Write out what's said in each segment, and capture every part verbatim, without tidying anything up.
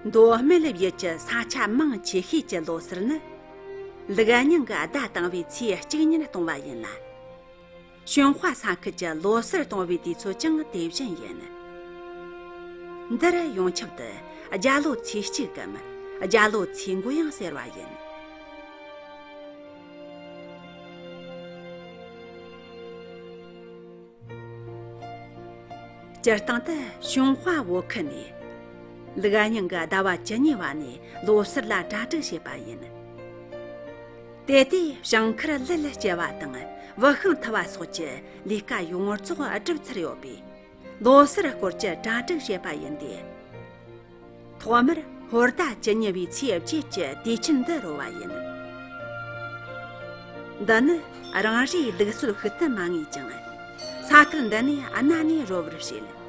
མདོ་སྨད་བརྒྱུད་ཀྱི་ས་ཆ་མང་ཆེ་ཤོས་ཀྱི་ལོ་གསར་ནི། ལུག་རྙིང་གི་ཟླ་བཏང་བའི་ཚེས་གཅིག་ཉིན་གཏོང་བ་ཡིན་ལ། ཞུན་ཧྭ་ས་ཁུལ་གྱི་ལོ་གསར་གཏོང་བའི་དུས་ཚོད་ཀྱང་དེ་བཞིན་ཡིན། འདིར་ཡོངས་ཁྱབ་ཏུ་རྒྱ་ལོ་ཚེས་གཅིག་གམ་རྒྱ་ལོ་ཚེས་འགོ་ཡང་ཟེར་བ་ཡིན། སྤྱིར་བཏང་དུ་ཞུན་ཧྭ་བོད་ཁུལ་ནས་ལུག་རྙིང་གི་ཟླ་བ་བཅུ་གཉིས་པ་ནས་ལོ་གསར་ལ་གྲ་སྒྲིག་བྱེད་པ་ཡིན། དེ་དུས་བྱང་མཁར་ལུད་སྐྱེལ་བ་དང་བུད་ཤིང་འཐུ་བ་སོགས་ཀྱི་ལས་ཀ་ཡོངས་རྫོགས་སྒྲུབ་ཚར་ཡོད་པས། ལོ་གསར་སྐོར་གྱི་གྲ་སྒྲིག་བྱེད་པ་ཡིན་ཏེ། ཐོག་མར་ཧོར་ཟླ་བཅུ་གཉིས་པའི་ཚེས་བཅད་ཀྱི་དུས་ཆེན་འདི་རོལ་བ་ཡིན། འདི་ནི་རང་རེའི་ལུགས་སྲོལ་ཤུལ་དུ་མ་ངེས་ཀྱང་། ས་ཁུལ་འདི་ནས་གནའ་ནས་རོལ་བར་བྱེད།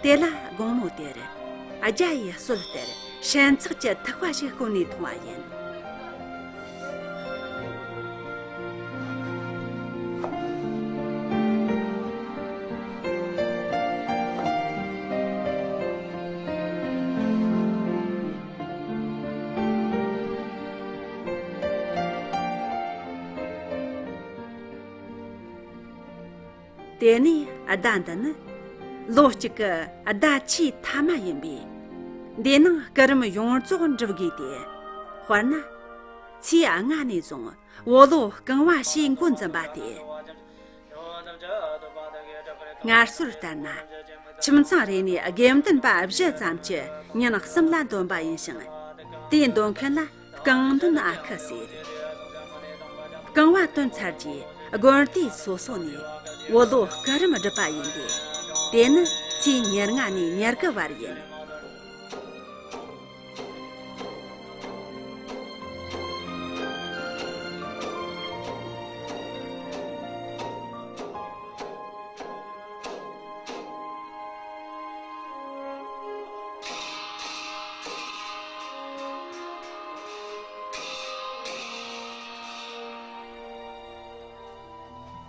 དེ་ལ་དགོང་མོ་དེར་རྒྱ་ཡི་སྲོལ་ལྟར་ཧྲེང་ཚགས་ཀྱི་ཐག་པ་ཞིག་བསྐོལ་ནས་འཐུང་བ་ཡིན། དེ་ནས་ཟླ་འདི་ནི་ལོ་གཅིག་གི་ཟླ་ཆེས་ཐ་མ་ཡིན་པས། འདིའི་ནང་སྐུ་རིམ་ཡོངས་རྫོགས་འགྲུབ་དགོས་ཏེ། དཔེར་ན། ཚེས་ལྔ་ནས་བཟུང་བོད་ལོ་རྐང་བ་ཞེས་འགོ་འཛིན་པ་སྟེ། སྔར་སྲོལ་ལྟར་ན། ཁྱིམ་ཚང་རེ་ནས་དགེ་འདུན་པ་བཞི་ཙམ་གྱིས་ཉིན་གསུམ་ལ་འདོན་པ་ཡིན་ཞིང་། དེའི་འདོན་མཁན་ལ་རྐང་འདོན་ཨ་ཁུ་ཟེར། རྐང་བ་བཏོན་ཚར་རྗེས་དགོན་སྡེ་སོ་སོ་ནས་བོད་ལོ་སྐུ་རིམ་སྒྲུབ་པ་ཡིན་ཏེ། དེ་ནི་ཚེས་ཉེར་ལྔ་ནས་ཉེར་དགུ་བར་ཡིན།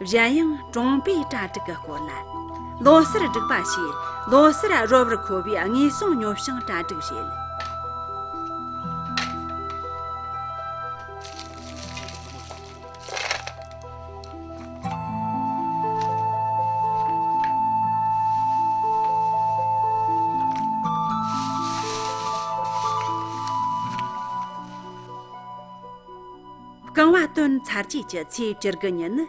གཞན་ཡང་གྲོང་པའི་གྲ་སྒྲིག་གི་སྐོར་ལ། ལོ་གསར་སྒྲིག་པ་ཞེས་ལོ་གསར་རོལ་བར་མཁོ་བའི་དངོས་ཟོག་ཉོ་ཞིང་གྲ་སྒྲིག་བྱེད། རྐང་བ་བཏོན་ཚར་རྗེས་ཀྱི་ཚེས་བཅུ་དགུ་ཉིན་ནི།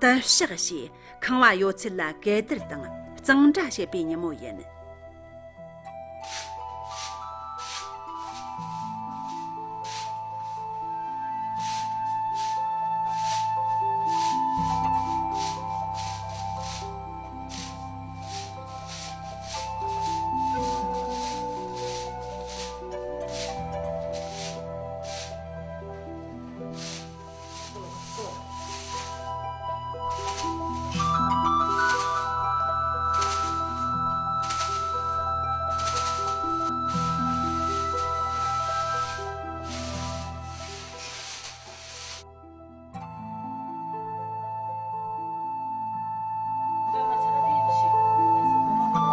དུ་ཞག་ཞེས་ཁང་བ་ཡོད་ཚད་ལ་གད་བདར་དང་གཙང་སྦྲ་བྱེད་པའི་ཉིན་མོ་ཡིན།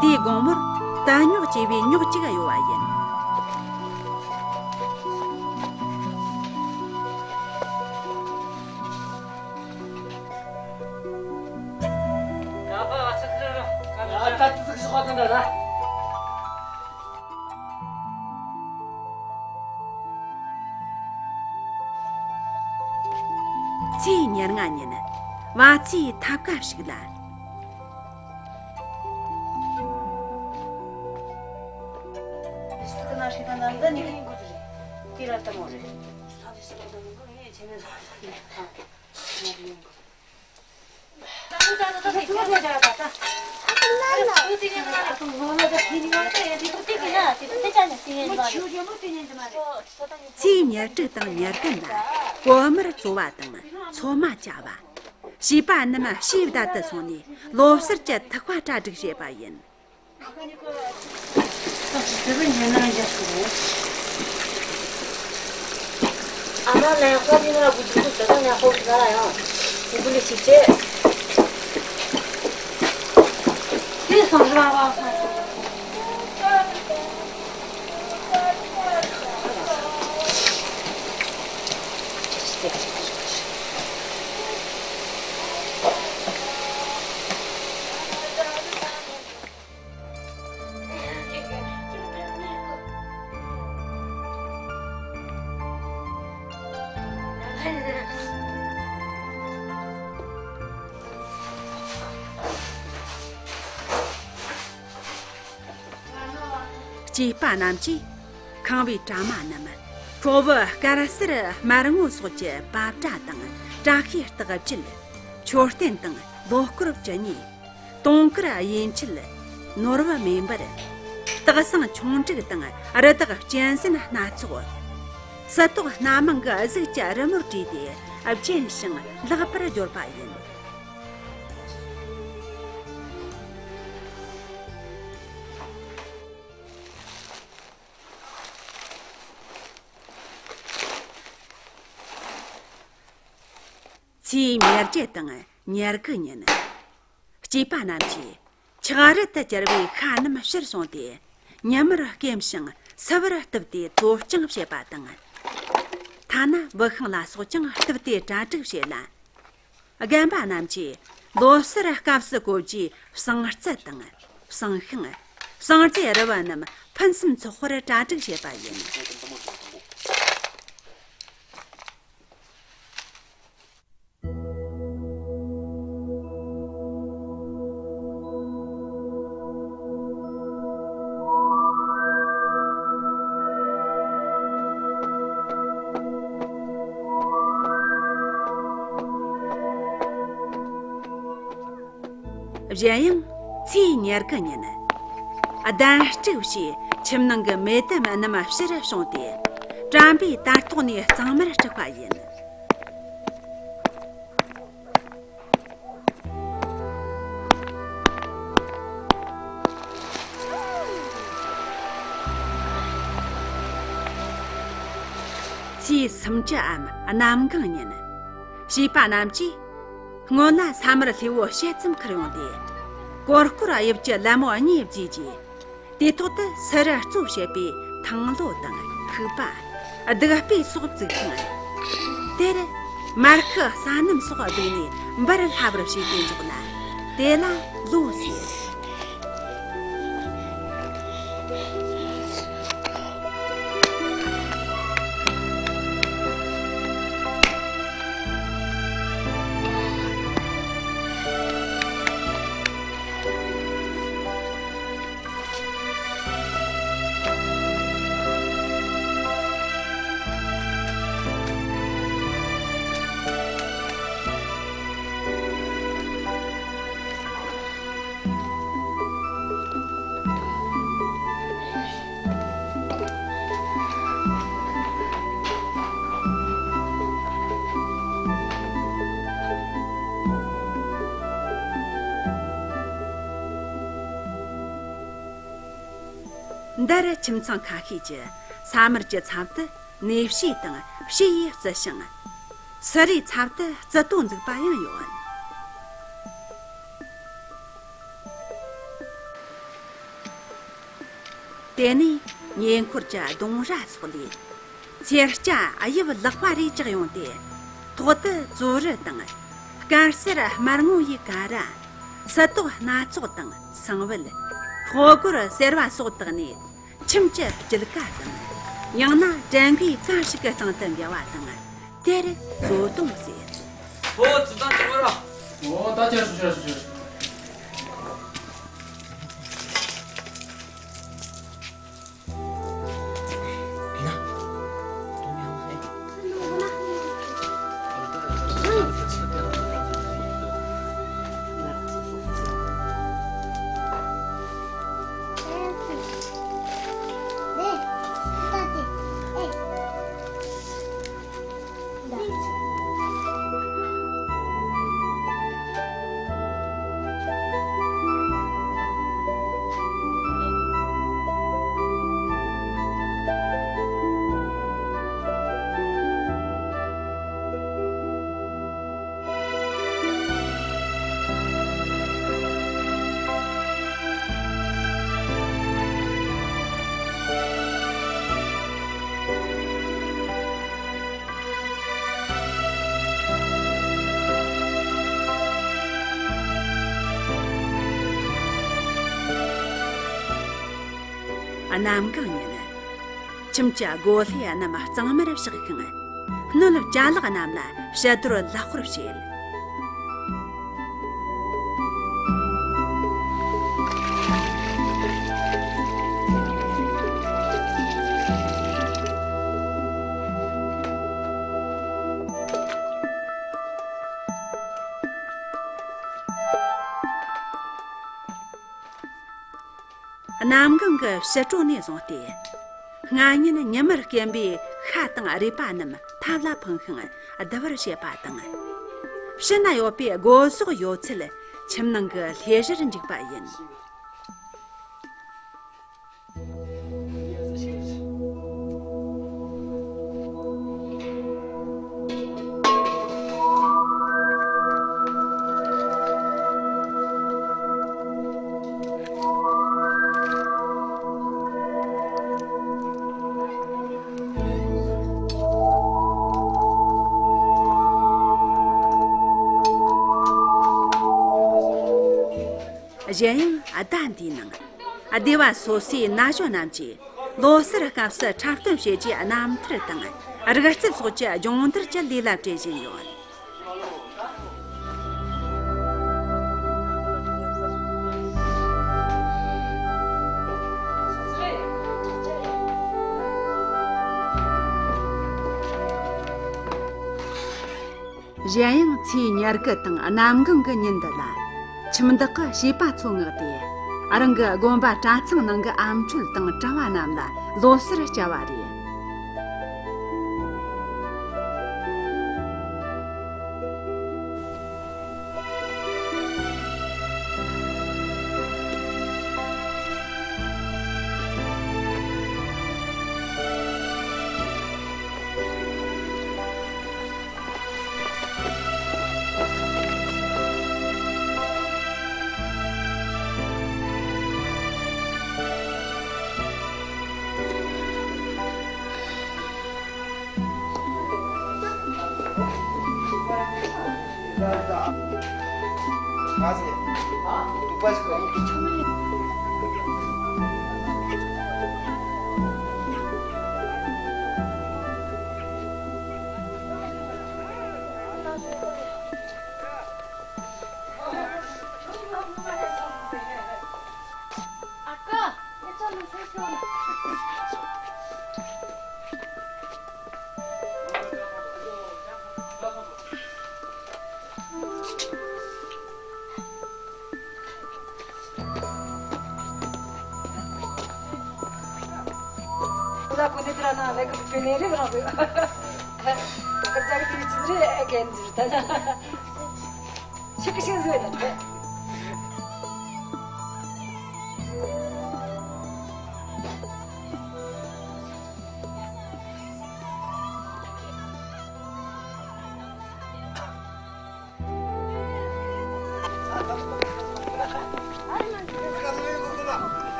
དེའི་དགོང་མོར་དུ་སྨྱོག་ཅེས་པའི་སྨྱོག་ཅིག་གཡོ་བ་ཡིན། ཚེས་ཉེར་ལྔ་ཉིན་བ་ཚྭའི་ཐབ་ཀ་ཞིག་ལ། ཚེས་ཉེར་དྲུག་དང་ཉེར་བདུན་ལ་གོ་དམར་བཙོ་བ་དང་ཚོད་མ་བཅའ་བ། བྱིས་པ་རྣམས་བྱིའུ་བདའ་དུ་སོང་ནས་ལོ་གསར་གྱི་ཐུག་པ་གྲ་སྒྲིག་བྱེད་པ་ཡིན། སྐྱེས་པ་རྣམས་ཀྱིས་ཁང་པའི་དྲ་མ་རྣམས། ཁོ་བོའི་དཀར་གསལ་དམར་སྔོ་སོགས་ཀྱི་པ་བྲ་དང་། བཀྲ་ཤིས་རྟགས་བརྒྱད། མཆོད་རྟེན་དང་ལོ་སྐོར་བཅུ་གཉིས། དུང་དཀར་གཡས་འཁྱིལ། ནོར་བུ་མེ་འབར། སྟག་སེང་ཆུང་འབྲུག་དང་རི་དྭགས་གཅན་གཟན་སྣ་ཚོགས། སི་ཏོག་སྣ་མང་གི་གཟུགས་ཀྱི་རི་མོར་བྲིས་ཏེ་བརྒྱན་ཞིང་ལེགས་པར་སྦྱོར་བ་ཡིན། ཚེས་ཉེར་བརྒྱད་དང་ཉེར་དགུ་ཉིན། སྐྱེས་པ་རྣམས་ཀྱིས་འཁྱག་རལ་དུ་གྱུར་པའི་ཤ་རྣམས་ཕྱིར་བྱུང་སྟེ། ཉི་མར་སྐེམ་ཞིང་སིལ་བུར་གཏུབས་ཏེ་བཙོ་སྐྱོང་བྱེད་པ་དང་། ཐ་ན་བུད་ཤིང་ལ་སོགས་ཀྱང་གཏུབས་ཏེ་གྲ་སྒྲིག་བྱེད་ལ། རྒན་པ་རྣམས་ཀྱིས་ལོ་གསར་སྐབས་སུ་གོ་རྒྱུའི་བྱང་རྩི་དང་། བྱང་ཤིང་། བྱང་རྩྭའི་རིལ་བུ་རྣམས་ཕུན་སུམ་ཚོགས་པར་གྲ་སྒྲིག་བྱེད་པ་ཡིན། གཞན་ཡང་ཚེས་ཉེར་དགུ་ཉིན། གདན་དཀྲུགས་ཞེས་ཁྱིམ་ནང་གི་མེ་ལྡེམ་རྣམས་ཕྱིར་བྱུང་སྟེ། དྲན་པའི་དར་ཐོག་ནས་གཙང་མར་དཀྲུགས་པ་ཡིན། ཚེས་སུམ་ཅུའམ་གནམ་གང་ཉིན། བྱིས་པ་རྣམས་ཀྱིས་སྔོན་ལ་ས་དམར་ལྷོས་པོ་ཕྱེད་ཙམ་ཁུར་ཡོང་སྟེ། ཀོར་ཀོར་དབྱིབས་ཀྱི་ལད་མོ་གཉིས་བརྫིས་རྗེས། དེའི་ཐོག་ཏུ་སིལ་བུར་བཙོས་བྱས་པའི་ཐང་ལོ་དང་ཤུག་པ། བདུག་སྤོས་སོགས་བཙུགས་ཤིང་། དེར་མར་ཁུ་ཟ་སྣུམ་སོགས་བདུགས་ནས་འབར་སླ་བར་བྱས་ཏེ་འཇོག་ལ། དེ་ལ་ལོ་ཟེར། འདིར་ཁྱིམ་ཚང་ཁ་ཤས་ཀྱིས་ས་དམར་གྱི་ཚབ་ཏུ་ནས་ཕྱེ་དང་ཕྱེ་ཡིས་བརྩི་ཞིང་། སིལ་བུའི་ཚབ་ཏུ་རྩི་ཏོ་འཛུགས་པ་ཡང་ཡོད། དེ་ནས་ཉེ་འཁོར་གྱི་ལྡུམ་ར་སོགས་ལས། ཚེར་སྐྱ་དབྱིབས་ལེགས་པ་རེ་བཅག་ཡོང་སྟེ། ཐོག་ཏུ་བཙོ་རུལ་དང་། དཀར་སེར་དམར་སྔོ་ཡི་ཀ་ར། སིལ་ཏོག་སྣ་ཚོགས་དང་སང་བལ། ཕོ་རྒོད་སེར་བ་སོགས་བཏགས་ནས། ཁྱིམ་གྱི་དཀྱིལ་ཀ་དང་། ཡང་ན་བྲན་གཡོག་གང་ཞིག་གི་སྟེང་དུ་འགྱེལ་བ་དང་། དེར་བཙོ་དུང་ཟེར། ཨོ། ཙི་ཏང་ཅི་བ་ར། ཨོ། ད་ཁྱེར་སོང་། ཁྱེར་སོང་། ཁྱེར་སོང་། གནམ་གང་ཉིན། ཁྱིམ་གྱི་སྒོ་ལྷེ་རྣམས་གཙང་མར་བྱེད་ཤིང་། སྣོད་ཅ་ལག་རྣམས་ལ་ཕྱི་དོར་ལག་སྐོར་བྱེད། གནམ་གང་གི་ཕྱི་དྲོ་ནས་བཟུང་སྟེ། སྔ་ཉིན་ཉི་མར་སྐེམ་པའི་ཤ་དང་རུས་པ་རྣམས་ཐབ་ལ་འཕངས་ཤིང་བསྡུ་བར་བྱེད་པ་དང་། ཕྱི་ན་ཡོད་པའི་སྒོ་ཟོག་ཡོད་ཚད་ཁྱིམ་ནང་གི་ལྷེ་བཞིར་འཇུག་པ་ཡིན། གཞན་ཡང་ཟླ་འདིའི་ནང་སྡེ་བ་སོ་སོའི་ན་གཞོན་རྣམས་ཀྱིས་ལོ་གསར་སྐབས་སུ་འཁྲབ་སྟོན་བྱེད་རྒྱུའི་རྣམ་ཐར་དང་རིག་རྩལ་སོགས་ཀྱི་སྦྱོང་བརྡར་གྱི་ལས་ལ་བྲེལ་བཞིན་ཡོད། གཞན་ཡང་ཚེས་ཉེར་དགུ་དང་གནམ་གང་གི་ཉིན་འདི་ལ། ཁྱིམ་བདག་གིས་བྱིས་པ་ཚོ་མངགས་ཏེ། རང་གི་དགོན་པ་གྲྭ་ཚང་ནང་གི་ཨ་མཆོད་དང་གྲྭ་བ་རྣམས་ལ་ལོ་གསར་བཅར་བ་རེད།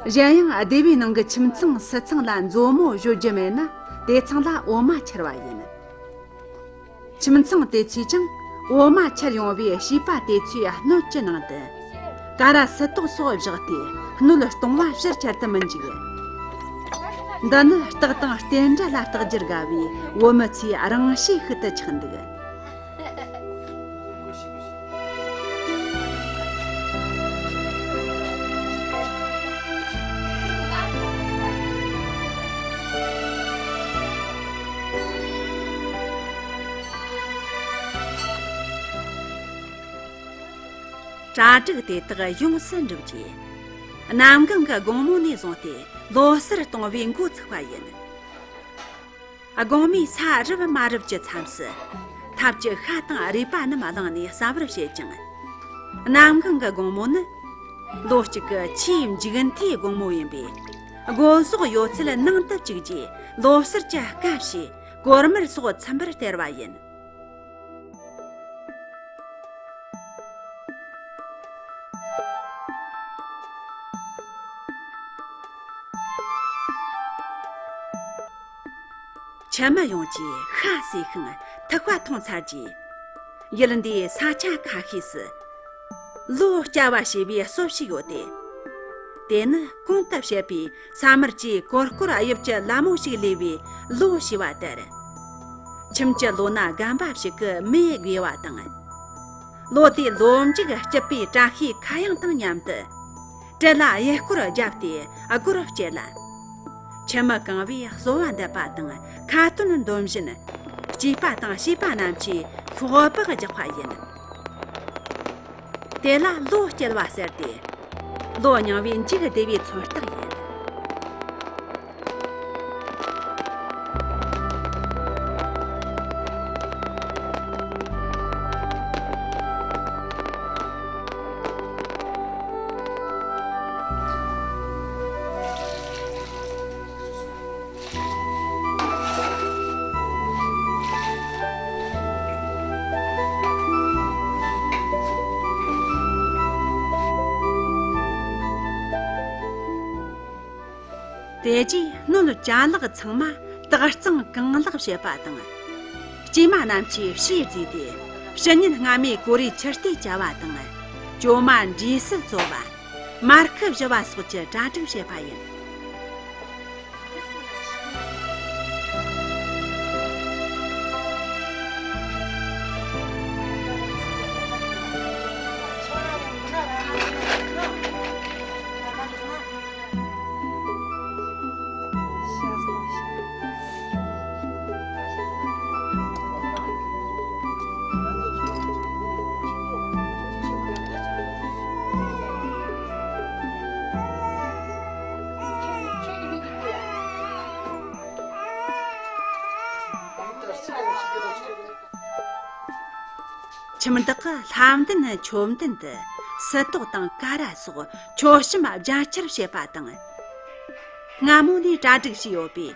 གཞན་ཡང་སྡེ་བའི་ནང་གི་ཁྱིམ་ཚང་སུ་ཚང་ལ་མཛོ་མོ་བཞོ་རྒྱུ་མེད་ན། དེ་ཚང་ལ་འོ་མ་འཁྱེར་བ་ཡིན། ཁྱིམ་ཚང་དེ་ཚོས་ཀྱང་འོ་མ་འཁྱེར་ཡོང་བའི་བྱིས་པ་དེ་ཚོའི་སྣོད་ཀྱི་ནང་དུ། ཀ་ར་སིལ་ཏོག་སོགས་བཞག་སྟེ་སྣོད་གཏོང་བ་ཕྱིར་འཁྱེར་དུ་མི་འཇུག། འདི་ནི་རྟགས་དང་རྟེན་འབྲེལ་ལ་བརྟག་རྒྱུར་དགའ་བའི་བོད་མི་ཚོའི་རང་གཤིས་ཤིག་ཏུ་ཆགས་འདུག། གྲ་སྒྲིག་དེ་དག་ཡོངས་སུ་འགྲུབ་རྗེས། གནམ་གང་གི་དགོང་མོ་ནས་བཟུང་སྟེ་ལོ་གསར་གཏོང་བའི་འགོ་ཚུགས་པ་ཡིན། དགོང་མོའི་ས་རུབ་མ་རུབ་ཀྱི་མཚམས་སུ། ཐབ་ཀྱི་ཤ་དང་རུས་པ་རྣམས་བླངས་ནས་ཟ་བར་བྱེད་ཅིང་། གནམ་གང་གི་དགོང་མོ་ནི། ལོ་གཅིག་གི་ཆེས་མཇུག་མཐའི་དགོང་མོ་ཡིན་པས། སྒོ་ཟོག་ཡོད་ཚད་ནང་དུ་བཅུག་རྗེས་ལོ་གསར་གྱི་སྐབས་ཤིག་གོར་མར་སོགས་ཚིམ་པར་སྟེར་བ་ཡིན། ཁྱིམ་མི་ཡོངས་ཀྱིས་ཤ་ཟོས་ཤིང་ཐུག་པ་འཐུང་ཚར་རྗེས། ཡུལ་འདིའི་ས་ཆ་ཁ་ཤས་སུ། ལོ་སྐྱ་བ་ཞེས་པའི་སྲོལ་ཞིག་ཡོད་དེ། དེ་ནི་གོང་དུ་བཤད་པའི་ས་དམར་གྱི་གོར་གོར་དབྱིབས་ཀྱི་ལ་མོ་ཞིག་ལུས་པའི་ལོ་ཞེས་པ་ལྟར། ཁྱིམ་གྱི་ལོ་ན་རྒན་པ་ཞིག་གི་མི་དགོས་པ་དང་། ལོ་དེའི་ལོ་མཇུག་སྐྱིད་པའི་བཀྲ་ཤིས་ཁ་གཡང་དང་མཉམ་དུ། དྲེལ་ལ་གཡས་སྐོར་བརྒྱབ་སྟེ་སྒོར་བསྐྱལ་ལ། ཁྱིམ་མི་གང་བས་གསོལ་བ་འདེབས་པ་དང་ཁ་ཏོན་འདོན་བཞིན། སྐྱེས་པ་དང་བྱིས་པ་རྣམས་ཀྱིས་ཤོག་སྦག་རྒྱག་པ་ཡིན། དེ་ལ་ལོ་བསྐྱལ་བ་ཟེར་ཏེ། ལོ་རྙིང་བའི་མཇུག་བདེ་བའི་མཚོན་རྟགས་ཡིན། དེ་རྗེས་སྣོད་ཅ་ལག་ཚང་མ་དག་གཙང་གང་ལེགས་བྱེད་པ་དང་། སྐྱེས་མ་རྣམས་ཀྱིས་ཕྱིས་བརྫིས་ཏེ། ཕྱི་ཉིན་སྔ་མའི་གོ་རེ་ཆུ་རྟས་བཅའ་བ་དང་། གྲོ་མ་འབྲས་སིལ་བཙོ་བ། མར་ཁུ་བཞུ་བ་སོགས་ཀྱི་གྲ་སྒྲིག་བྱེད་པ་ཡིན། ཁྱིམ་བདག་གིས་ལྷ་མདུན་མཆོད་མདུན་དུ་སིལ་ཏོག་དང་ཀ་ར་སོགས་མཆོད་བཤམས་རྒྱ་ཆེར་བྱེད་པ་དང་། སྔ་མོ་ནས་གྲ་སྒྲིག་བྱས་ཡོད་པའི་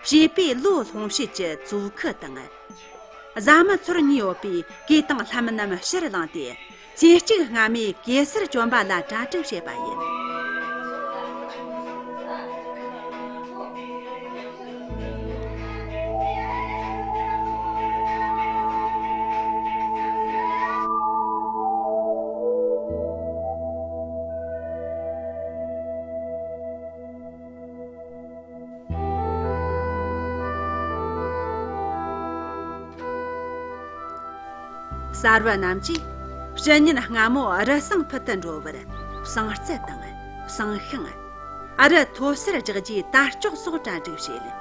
བྱིས་པའི་ལོ་ལྷུང་བྱེད་ཀྱི་ཙུའུ་ཁུ་དང་། བཟའ་མི་ཚོར་ཉེ་ཡོད་པའི་གོས་དང་ལྷམ་རྣམས་ཕྱིར་བླངས་ཏེ། ཚེས་གཅིག་སྔ་མའི་གེ་སར་བཅོམ་པ་ལ་གྲ་སྒྲིག་བྱེད་པ་ཡིན། གསར་བུ་རྣམས་ཀྱིས་ཕྱི་ཉིན་སྔ་མོ་རུ་བསང་ཕུད་དུ་འགྲོ་བར། བསང་རྩི་དང་། བསང་ཤིང་། རུ་མཐོ་སར་རྒྱག་རྒྱུའི་དར་ལྕོག་སོགས་གྲ་སྒྲིག་བྱེད།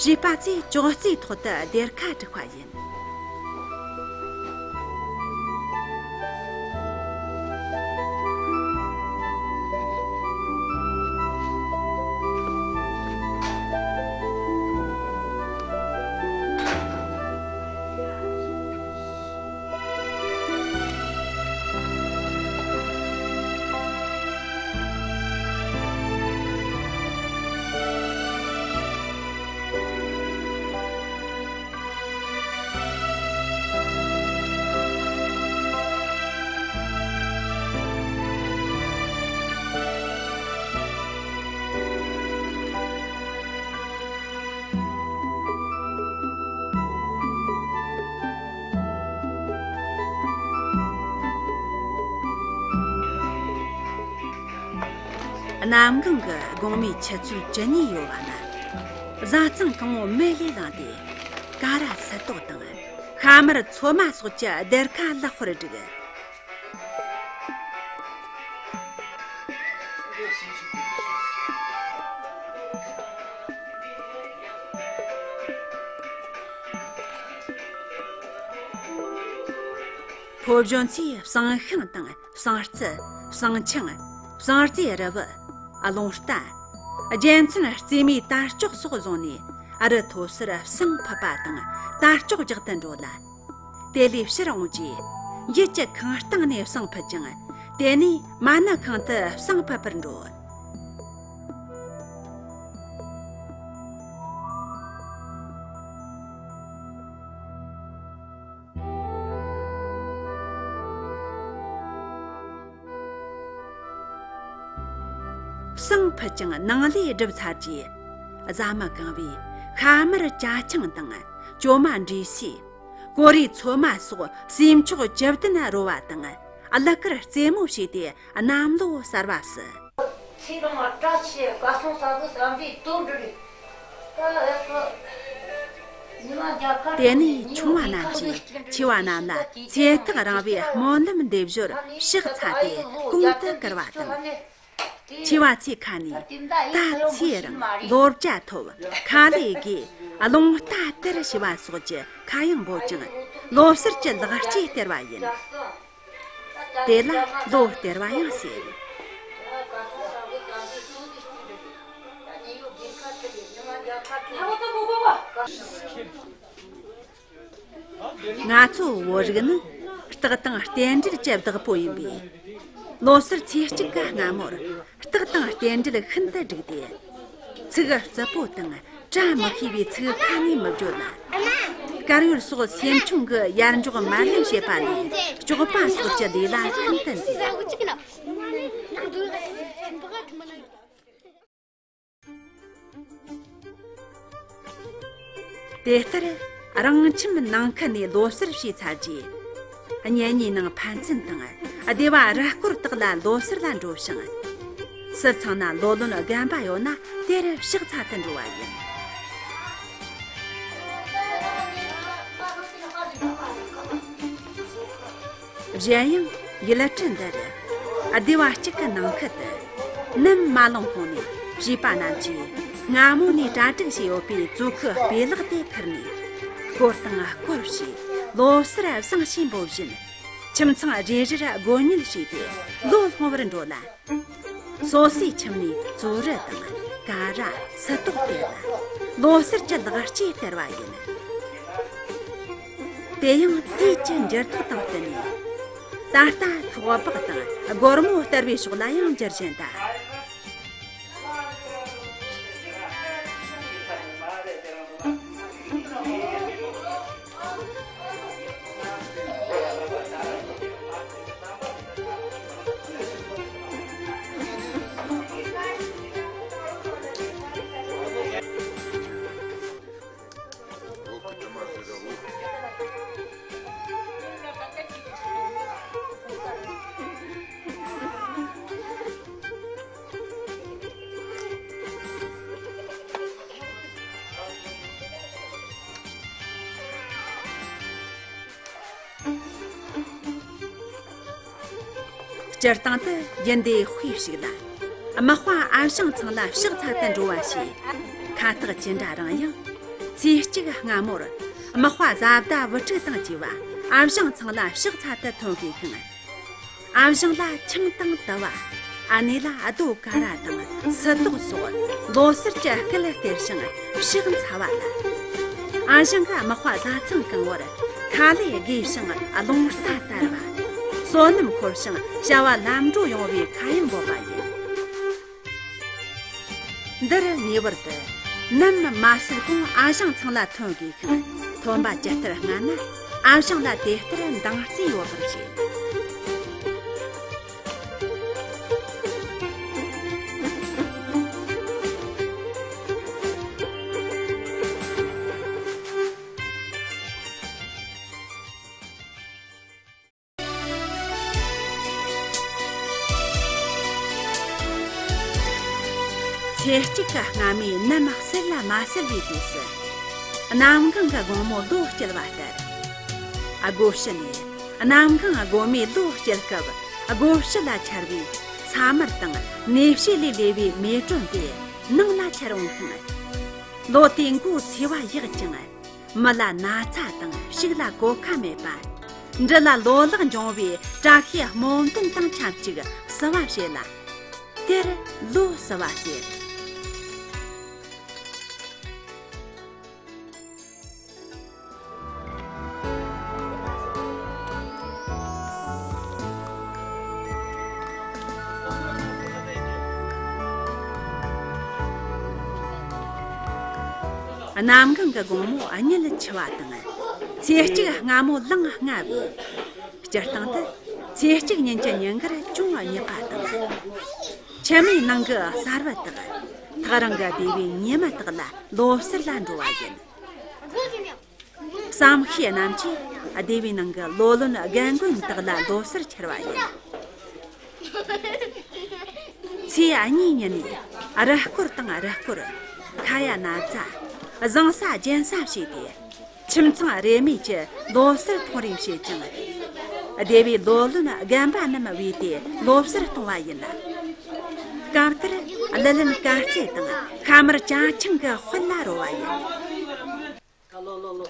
བྱིས་པ་ཚོས་ཅོག་ཙེའི་ཐོག་ཏུ་སྡེར་ཁ་སྒྲིག་པ་ཡིན། གནམ་གང་གི་དགོང་མོའི་ཆུ་ཚོད་བཅུ་གཉིས་ཡོལ་བ་ན། བཟའ་ཚང་གང་བོ་མེ་ལས་ལངས་ཏེ། ཀ་ར་སིལ་ཏོག་དང་ཤ་མར་ཚོད་མ་སོགས་ཀྱི་སྡེར་ཁ་ལེགས་པར་བསྒྲིགས། ཕོ་གཞོན་ཚོས་བསང་ཤིང་དང་བསང་རྩི། བསང་ཆང་། བསང་རྫས་རིལ་བུ། རླུང་རྟ། རྒྱལ་མཚན་རྩེ་མོའི་དར་ལྕོག་སོགས་བཟུང་ནས་རི་མཐོ་སར་བསང་ཕུད་པ་དང་དར་ལྕོག་རྒྱག་ཏུ་འགྲོ་ལ། དེ་ལས་ཕྱིར་འོང་རྗེས། ཡུལ་གྱི་ཁང་སྟེང་ནས་བསང་ཕུད་ཅིང་། དེ་ནས་མ་ཎི་ཁང་དུ་བསང་ཕུད་པར་འགྲོ། བསང་ཕུད་ཅིང་ནང་ལས་སྒྲུབ་ཚར་རྗེས། བཟའ་མི་གང་བས་ཤ་མར་ཇ་ཆང་དང་། གྲོ་མ་འབྲས་སིལ། ཀོ་རེ་ཚོད་མ་སོགས་ཟས་མཆོག་བཅུ་བདུན་རོལ་བ་དང་ གླུ་གར་རྩེད་མོ་བྱས་ཏེ་གནམ་ལོ་གསར་བ་བསུ། ཚེ་རིང་བཀྲ་ཤིས་སྐལ་བཟང་ས་བུ་བསམ་པའི་དོན་འགྲུབ། ད་ཨེ་ཁོ་ཉི་མ་རྒྱལ་ཁབ། དེ་ནས་ཆུང་བ་རྣམས་ཀྱིས་ཆེ་བ་རྣམས་ལ་ཚེ་ཐག་རིང་བའི་སྨོན་ལམ་འདེབས་ཞོར་ཕྱག་འཚལ་ཏེ་གོང་དུ་བཀུར་བ་དང་། ཆེ་བ་ཚོའི་ཁ་ནས་ད་ཚེ་རིང་ལོ་བརྒྱ་ཐོབ། ཁ་ལས་དགོས། རླུང་རྟ་དར་ཞེས་པ་སོགས་ཀྱི་ཁ་གཡང་འབོད་ཅིང་ལོ་གསར་གྱི་ལེགས་སྐྱེས་སྟེར་བ་ཡིན། དེ་ལ་ལོ་སྟེར་བ་ཡང་ཟེར། ང་ཚོ་བོད་རིགས་ནི་རྟགས་དང་རྟེན་འབྲེལ་གྱི་བདག་པོ་ཡིན་པས། ལོ་སར་ཚེས་གཅིག་གི་སྔ་མོར་རྟགས་དང་རྟེན་འབྲེལ་ཤིན་ཏུ་འགྲིག་སྟེ། ཚིག་རྩུབ་པོ་དང་བཀྲ་མི་ཤིས་པའི་ཚིག་ཁ་ནས་མི་བརྗོད་ལ། དཀར་ཡོལ་སོགས་སེམས་ཆུང་གི་ཡར་འཇོག་མར་ལེན་བྱེད་པ་ལས་སྐྱོག་པ་སོགས་ཀྱི་ལས་ལ་ཤིན་ཏུ་འཛེམ། དེ་ལྟར་རང་ཁྱིམ་ནང་ཁུལ་ནས་ལོ་གསར་བྱས་ཚར་རྗེས། གཉེན་ཉེའི་ནང་ཕན་ཚུན་དང་སྡེ་བ་ར་སྐོར་དག་ལ་ལོ་གསར་ལ་འགྲོ་ཞིང་། སུ་ཚང་ན་ལོ་ལོན་རྒན་པ་ཡོད་ན་དེར་ཕྱག་འཚལ་དུ་འགྲོ་བ་ཡིན། གཞན་ཡང་ཡུལ་གྲུ་འདིར་སྡེ་བ་གཅིག་གི་ནང་ཁུལ་དུ་ནམ་མ་ལངས་གོང་ནས་བྱིས་པ་རྣམས་ཀྱིས་སྔ་མོ་ནས་གྲ་སྒྲིག་བྱས་ཡོད་པའི་ཙོ་ཁུ་སྤོས་ལག་དེ་ཁུར་ནས་སྐོར་དང་སྐོར་བྱས་ལོ་གསར་བཟང་ཞེས་འབོད་བཞིན། ཁྱིམ་ཚང་རེ་རེར་སྒོ་ཉལ་བྱས་ཏེ་ལོ་སློང་བར་འགྲོ་ལ། སོ་སོའི་ཁྱིམ་ནས་ཙོ་རུ་དང་ཀ་ར་སུ་ཏོག་སྟེར་ལ་ལོ་གསར་གྱི་ལེགས་སྐྱེས་སྟེར་བ་ཡིན། དེ་ཡང་དུས་ཀྱི་འགྱུར་ལྡོག་དང་བསྟུན་ནས། ད་ལྟ་ཤོག་སྦག་དང་སྒོར་མོ་སྟེར་བའི་ཕྱོགས་ལ་ཡང་འགྱུར་བཞིན་གདའ། སྤྱིར་བཏང་དུ་ཡིན་དེ་དཔེ་ཞིག་ལ། དམག་དཔའ་ཨ་ཞང་ཚང་ལ་ཕྱག་འཚལ་དུ་འགྲོ་བ་ཞེས་ཁ་བཏགས་ཅི་འདྲ་རང་ཡང་། ཚེས་གཅིག་སྔ་མོར་དམག་དཔའ་བཟའ་ཟླ་བུ་ཕྲུག་དང་བཅས་པ་ཨ་ཞང་ཚང་ལ་ཕྱག་འཚལ་དུ་ཐོན་དགོས་ཤིང་། ཨ་ཞང་ལ་ཆང་དང་དུ་བ། ཨ་ནེ་ལ་རྡོ་ཀ་ར་དང་སུ་ཏོག་སོགས་ལོ་གསར་གྱི་སྐལ་སྟེར་ཞིང་ཕྱག་འཚལ་བ་ལ། ཨ་ཞང་གི་དམག་དཔའ་བཟའ་ཚང་གང་བོར་ཁ་ལས་དགོས་ཤིང་རླུང་རྟ་དར་བ། བསོད་ནམས་འཁོར་ཞིང་བྱ་བ་ལམ་འགྲོ་ཡོང་བའི་ཁ་གཡང་འབོད་པ་ཡིན། འདིར་ངེས་པར་དུ་ནམ་མ་སྲིད་གོང་ཨ་ཞང་ཚང་ལ་ཐོན་དགོས་ཤིང་། ཐོན་པ་ཇི་ལྟར་སྔ་ན་ཨ་ཞང་ལ་དེ་ལྟར་འདང་རྩིས་ཡོད་པར་བྱེད། ཚེས་གཅིག་གི་སྔ་མའི་ནམ་གསལ་ལ་མ་གསལ་བའི་དུས་སུ། གནམ་གང་གི་དགོང་མོ་ལོ་བསྐྱལ་བ་ལྟར། སྒོ་ཕྱི་ནས་གནམ་གང་དགོང་མོའི་ལོ་བསྐྱལ་སྐབས་སྒོ་ཕྱི་ལ་འཆར་བའི་ས་དམར་དང་ནས་ཕྱེ་ལས་ལས་པའི་མེ་སྒྲོན་དེ་ནང་ལ་འཆར་འོང་ཤིང་། ལོ་དེའི་མགོ་ཚེས་པ་ཡག་ཅིང་། མི་ལ་ན་ཚ་དང་ཕྱུགས་ལ་གོད་ཁ་མེད་པ། འབྲུ་ལ་ལོ་ལེགས་འབྱུང་བའི་བཀྲ་ཤིས་སྨོན་འདུན་དང་ཆབས་ཅིག་བསུ་བ་བྱེད་ལ། དེར་ལོ་བསུ་བ་ཟེར། གནམ་གང་གི་དགོང་མོ་གཉིད་ཆུ་བ་དང་། ཚེས་གཅིག་སྔ་མོ་ལངས་སྔ་བས། སྤྱིར་བཏང་དུ་ཚེས་གཅིག་ཉིན་གྱི་ཉིན་དཀར་ཅུང་སྙད་པ་དང་། ཕྱི་མའི་ནང་གི་གསར་བུ་དག་ཐག་རིང་གི་སྡེ་བའི་ཉི་མ་དག་ལ་ལོ་གསར་ལ་འགྲོ་བ་ཡིན། བསམ་ཤེས་རྣམས་ཀྱིས་སྡེ་བའི་ནང་གི་ལོ་ལོན་རྒན་རྒོན་དག་ལ་ལོ་གསར་འཁྱེར་བ་ཡིན། ཚེས་གཉིས་ཉིན་ནས་རུ་སྐོར་དང་རུ་སྐོར། ཁ་ཡ་ན་བཟའ། བཟང་ས་རྒྱན་ས་བྱས་ཏེ། ཁྱིམ་ཚང་རེ་མོས་ཀྱི་ལོ་གསར་ཐོང་རེ་བྱེད་ཅིང་། སྡེ་བའི་ལོ་ལོན་རྒན་པ་རྣམས་བོས་ཏེ་ལོ་གསར་གཏོང་བ་ཡིན། སྐབས་དེར་གླུ་ལེན་དཀར་རྩེ་དང་ཤ་མར་ཅ་ཆིང་གི་དཔལ་ལ་རོལ་བ་ཡིན། ལོ་ལོ་ལོ།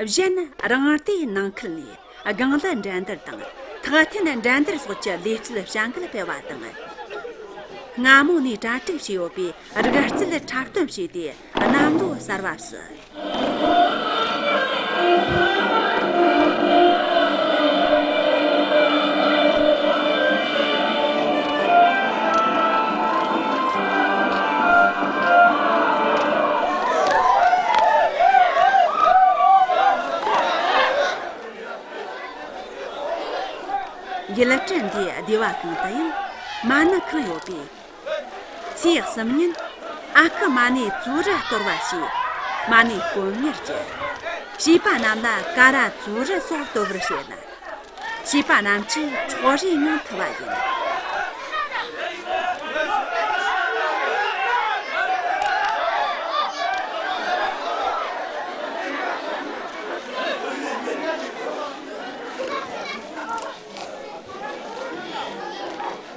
གཞན་རང་སྡེའི་ནང་ཁུལ་ནས་སྒང་གླུ་འགྲན་བསྡུར་དང་ཐག་འཐེན་འགྲན་བསྡུར་སོགས་ཀྱི་ལུས་རྩལ་བྱ་འགུལ་སྤེལ་བ་དང་། སྔ་མོ་ནས་གྲ་སྒྲིག་བྱས་ཡོད་པའི་རིག་རྩལ་འཁྲབ་སྟོན་བྱས་ཏེ་གནམ་ལོ་གསར་བ་བསུ། ཡུལ་གྲུ་འདིའི་སྡེ་བ་གང་དུ་ཡང་མ་ཎི་ཁང་ཡོད་པས། ཚེས་གསུམ་ཉིན་ཨ་ཁུ་མ་ཎི་བཙུགས་ར་གཏོར་བ་བྱས། མ་ཎི་དཀོན་གཉེར་གྱིས་བྱིས་པ་རྣམས་ལ་ཀ་ར་བཙུགས་ར་སོགས་གཏོར་བར་བྱེད་ལ། བྱིས་པ་རྣམས་ཀྱིས་འཕྲོག་རེས་ངང་ཐུབ་པ་ཡིན།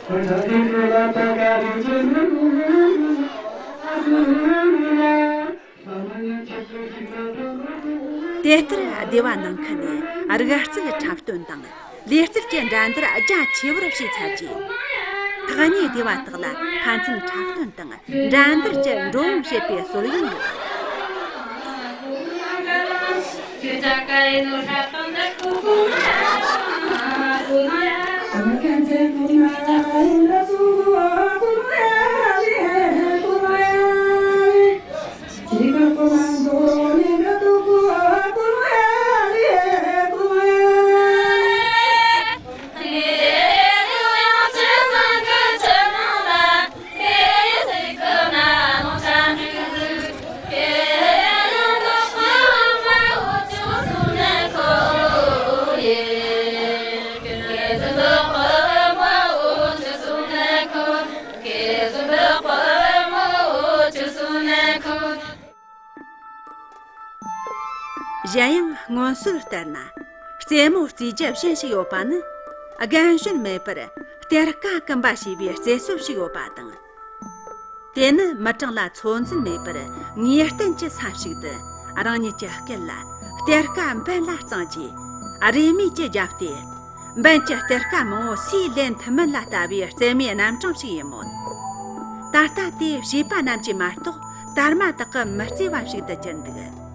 དེ་ལྟར་སྡེ་བ་ནང་ཁུལ་ནས་རིག་རྩལ་འཁྲབ་སྟོན་དང་ལུས་རྩལ་གྱི་འགྲན་བསྡུར་རྒྱ་ཆེ་བར་བྱས་ཚར་རྗེས། ཐག་ཉེ་སྡེ་བ་དག་ལ་ཕན་ཚུན་འཁྲབ་སྟོན་དང་འགྲན་བསྡུར་གྱི་འགྲོ་འོང་བྱེད་པའི་སྲོལ་ཡང་ཡོད། གཞན་ཡང་སྔོན་སྲོལ་ལྟར་ན། རྩེད་མོ་རྩེ་རྒྱུ་གཞན་ཞིག་ཡོད་པ་ནི། རྒན་གཞོན་མེད་པར་གཏེར་ཁ་སྐུམ་པ་ཞེས་པའི་རྩེད་སྲོལ་ཞིག་ཡོད་པ་དང་། དེ་ནི་མི་གྲངས་ལ་ཚོད་འཛིན་མེད་པར་ངེས་གཏན་གྱི་ས་ཞིག་ཏུ་ རང་ཉིད་ཀྱི་སྐེ་ལ་གཏེར་ཁ་འབེན་ལ་བརྩིས་རྗེས། རེས་མོས་ཀྱིས་བརྒྱབ་སྟེ། འབེན་གྱི་གཏེར་ཁ་མང་བོ་སུས་ལེན་ཐུབ་མིན་ལ་ལྟ་བུའི་རྩེད་མོའི་རྣམ་གྲངས་ཤིག་ཡིན་མོད། ད་ལྟ་དེ་བྱིས་པ་རྣམས་ཀྱིས་མ་གཏོགས་དར་མ་དག་གིས་མི་རྩེ་བ་ཞིག་ཏུ་གྱུར་འདུག།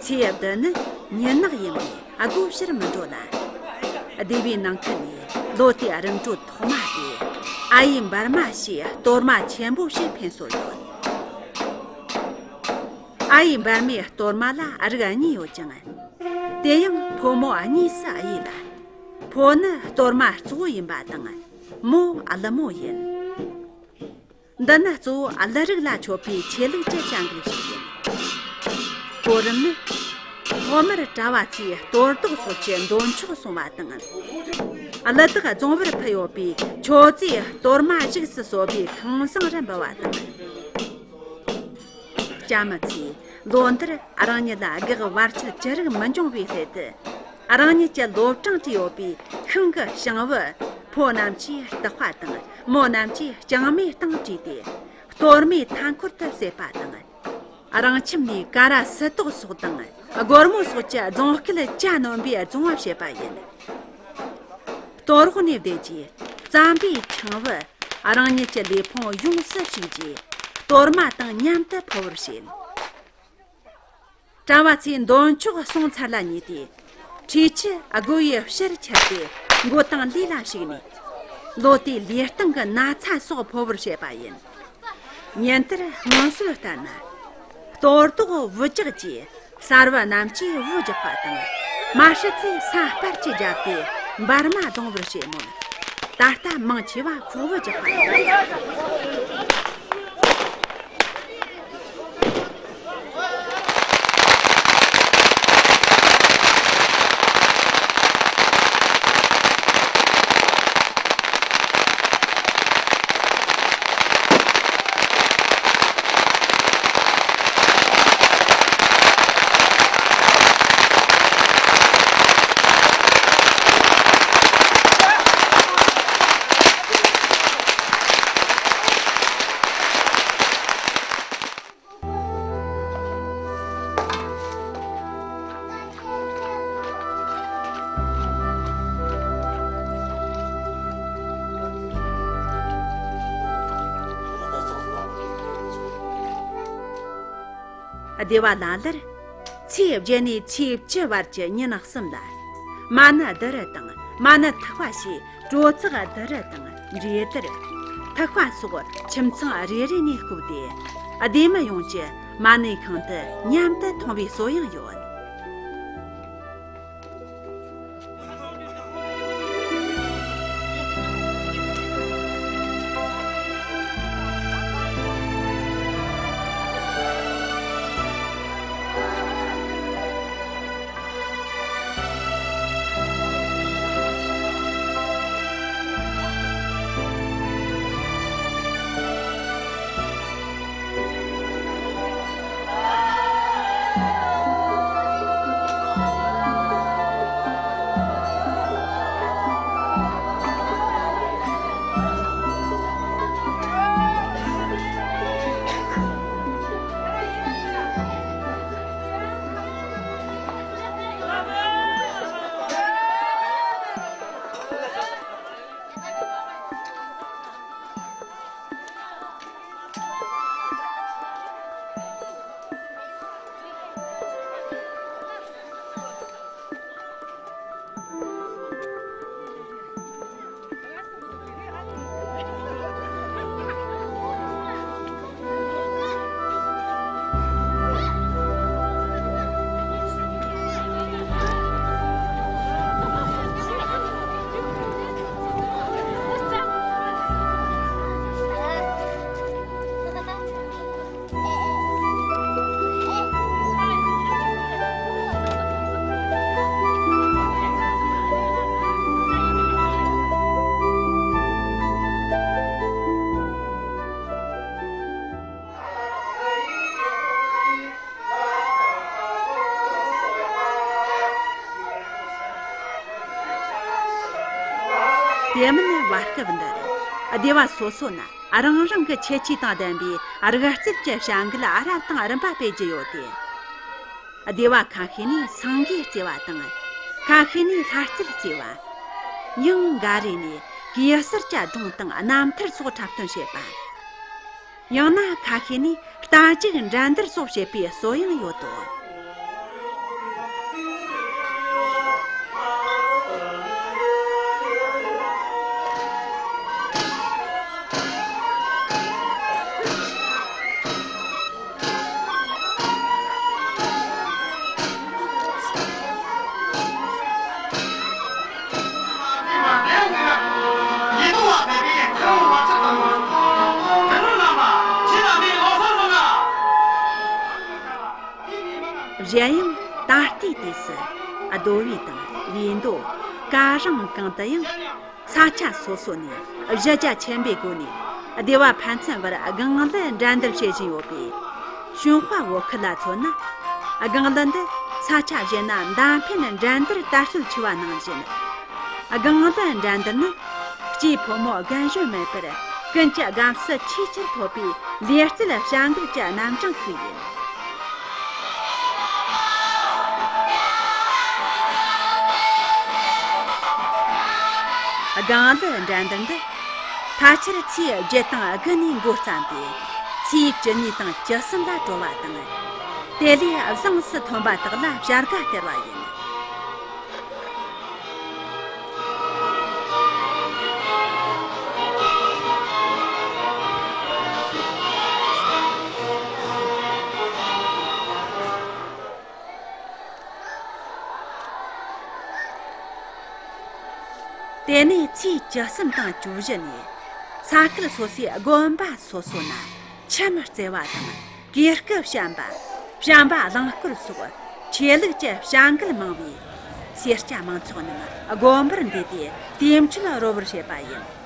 ཚེས་བདུན་ནི་མྱི་ནག་ཡིན་པས་སྒོ་ཕྱིར་མི་འགྲོ་ལ། སྡེ་བའི་ནང་ཁུལ་ནས་ལོ་དེའི་རིམ་གྲོ་ཐོག་མ་དེ་ཨ་ཡེ་འབར་མ་ཞེས་གཏོར་མ་ཆེན་པོ་ཞིག་འཕེན་སྲོལ་ཡོད། ཨ་ཡེ་འབར་མའི་གཏོར་མ་ལ་རིགས་གཉིས་ཡོད་ཅིང་། དེ་ཡང་ཕོ་མོ་གཉིས་སུ་དབྱེ་ལ། ཕོ་ནི་གཏོར་མ་གཙོ་བོ་ཡིན་པ་དང་། མོ་ཀླུ་མོ་ཡིན། འདི་ནི་གཙོ་བོ་ཀླུ་རིགས་ལ་མཆོད་པའི་ཆོས་ལུགས་ཀྱི་བྱ་འགུལ་ཞིག་ཡིན། གོ་རིམ་ནི། ཐོག་མར་གྲྭ་བ་ཚོས་གཏོར་བདག་སོགས་ཀྱི་འདོན་ཆོག་སྲུང་བ་དང་། ཀླུ་བདག་རྫོང་བར་ཕུད་ཡོད་པའི་མཆོད་རྫས་གཏོར་མ་བཞུགས་སུ་གསོལ་བའི་ཁང་བཟང་རུ་འབུལ་བ་དང་། སྐྱ་མི་ཚོས་ལོ་འདིར་རང་ཉིད་ལ་གེགས་བར་ཆད་ཅི་རིགས་མི་འབྱུང་བའི་སླད་དུ། རང་ཉིད་ཀྱི་ལོ་གྲངས་བྲིས་ཡོད་པའི་ཤིང་གི་ཤིང་བུ་ཕོ་རྣམས་ཀྱིས་སྟག་པ་དང་མོ་རྣམས་ཀྱིས་རྐྱང་མའི་སྟེང་བྲིས་ཏེ། གཏོར་མའི་མཐའ་འཁོར་དུ་བསྲེས་པ་དང་། རང་ཁྱིམ་ནས་ཀ་ར་སུ་དོག་སོགས་དང་སྒོར་མོ་སོགས་ཀྱི་རྫོང་སྐལ་གྱ་ནོམ་པའི་རྫོང་བ་བྱེད་པ་ཡིན། གཏོར་རོགས་ནས་བསྡད་རྗེས་རྩམ་པའི་ཆང་བུ་རང་ཉིད་ཀྱི་ལུས་ཕུང་ཡོངས་སུ་བྱུགས་རྗེས། གཏོར་མ་དང་མཉམ་དུ་ཕོ་བོར་བྱེད། གྲྭ་བ་ཚོས་འདོན་ཆོག་སྲུང་ཚར་ལ་ཉེ་དུས། ཁྲུས་ཆུ་སྒོ་ཡི་ཕྱིར་ཁྱེར་ཏེ་མགོ་དང་ལུས་ལ་བྱུགས་ནས། ལོ་དེའི་ལུས་སྟེང་གི་ན་ཚ་སོགས་ཕོ་བོར་བྱེད་པ་ཡིན། ཉིན་ལྟར་སྔོན་སྲོལ་ལྟར་ན། གཏོར་བདག་བུ་རྒྱག་རྗེས་གསར་བུ་རྣམས་ཀྱིས་བུ་རྒྱག་པ་དང་། མ་ཤི་ཚེ་ས་སྤར་གྱིས་བརྒྱབ་སྟེ་འབར་མ་རྫོང་བུར་བྱེད་མོད། ད་ལྟ་མང་ཆེ་བ་ཁོག་བུ་རྒྱག་པ་ཡིན། སྡེ་བ་ལ་ལར། ཚེས་བརྒྱད་ནས་ཚེས་བཅུ་བར་གྱི་ཉིན་གསུམ་ལ། མ་ཎི་ཏི་རུ་དང་མ་ཎི་ཐེག་པ་ཞེས་གྲོ་ཚགས་ཏི་རུ་དང་འབྲས་ཏི་རུ། ཐེག་པ་སོགས་ཁྱིམ་ཚང་རེ་རེ་ནས་བསྐོལ་ཏེ། སྡེ་མི་ཡོངས་ཀྱིས་མ་ཎི་ཁང་དུ་མཉམ་དུ་འཐུང་བའི་སྲོལ་ཡང་ཡོད། སྐབས་འདིར། སྡེ་བ་སོ་སོ་ན་རང་རང་གི་ཁྱད་ཆོས་དང་ལྡན་པའི་རིག་རྩལ་གྱི་བྱ་འགུལ་རབ་དང་རིམ་པ་སྤེལ་རྒྱུ་ཡོད་དེ། སྡེ་བ་ཁ་ཤས་ནས་སེང་གེ་རྩེ་བ་དང་། ཁ་ཤས་ནས་ལྷ་རྩལ་རྩེ་བ། ཡང་འགའ་རེ་ནས་གེ་སར་གྱི་སྒྲུང་དང་རྣམ་ཐར་སོགས་འཁྲབ་སྟོན་བྱེད་པ། ཡང་ན་ཁ་ཤས་ནས་རྟ་རྒྱུག་འགྲན་བསྡུར་སོགས་བྱེད་པའི་སྲོལ་ཡང་ཡོད་དོ། གཞན་ཡང་ད་ལྟའི་དུས་སུ་རྡོ་བའི་དང་བིས་མདོ། ཀ་རིང་གང་དུ་ཡང་ས་ཆ་སོ་སོ་ནས་གཞི་རྒྱ་ཆེན་པོའི་སྒོ་ནས་སྡེ་བ་ཕན་ཚུན་བར་སྒང་གླུ་འགྲན་བསྡུར་བྱེད་བཞིན་ཡོད་པས། ཞུན་ཧྭ་བོད་ཁུལ་ལ་མཚོན་ན། སྒང་གླུ་འདི་ས་ཆ་གཞན་ན་མདའ་འཕེན་འགྲན་བསྡུར་དར་སྲོལ་ཆེ་བ་ནང་བཞིན། སྒང་གླུ་འགྲན་བསྡུར་ནི། སྐྱེས་ཕོ་མོ་རྒན་གཞོན་མེད་པར་ཀུན་གྱི་དགའ་བསུ་ཆེས་ཆེར་ཐོབ་པའི་ལེགས་སྐྱེས་བྱ་འགུལ་གྱི་རྣམ་གྲངས་ཤིག་ཡིན། སྒང་གླུ་འགྲན་བསྡུར་འདི་ཕལ་ཆེར་ཚེས་བརྒྱད་དང་དགུ་ནས་འགོ་བརྩམས་ཏེ། ཚེས་བཅུ་གཉིས་དང་བཅུ་གསུམ་ལ་གྲོལ་བ་དང་། དེ་ལས་བཟང་སུ་ཐོན་པ་དག་ལ་བྱ་དགའ་སྟེར་བ་ཡིན། དེ་ནས་ཚེས་བཅུ་གསུམ་དང་བཅུ་བཞི་ནས་ས་ཁུལ་སོ་སོའི་དགོན་པ་སོ་སོ་ན་ཁྱིམ་རྩེ་བ་དང་། གོས་སྐུ་བཤམས་པ། བྱམས་པ་གླིང་སྐོར་སོགས་ཆོས་ལུགས་ཀྱི་བྱ་འགུལ་མང་བས། སེར་སྐྱ་མང་ཚོགས་རྣམས་དགོན་པར་འདུས་ཏེ་དུས་མཆོད་རོལ་པར་བྱེད་པ་ཡིན།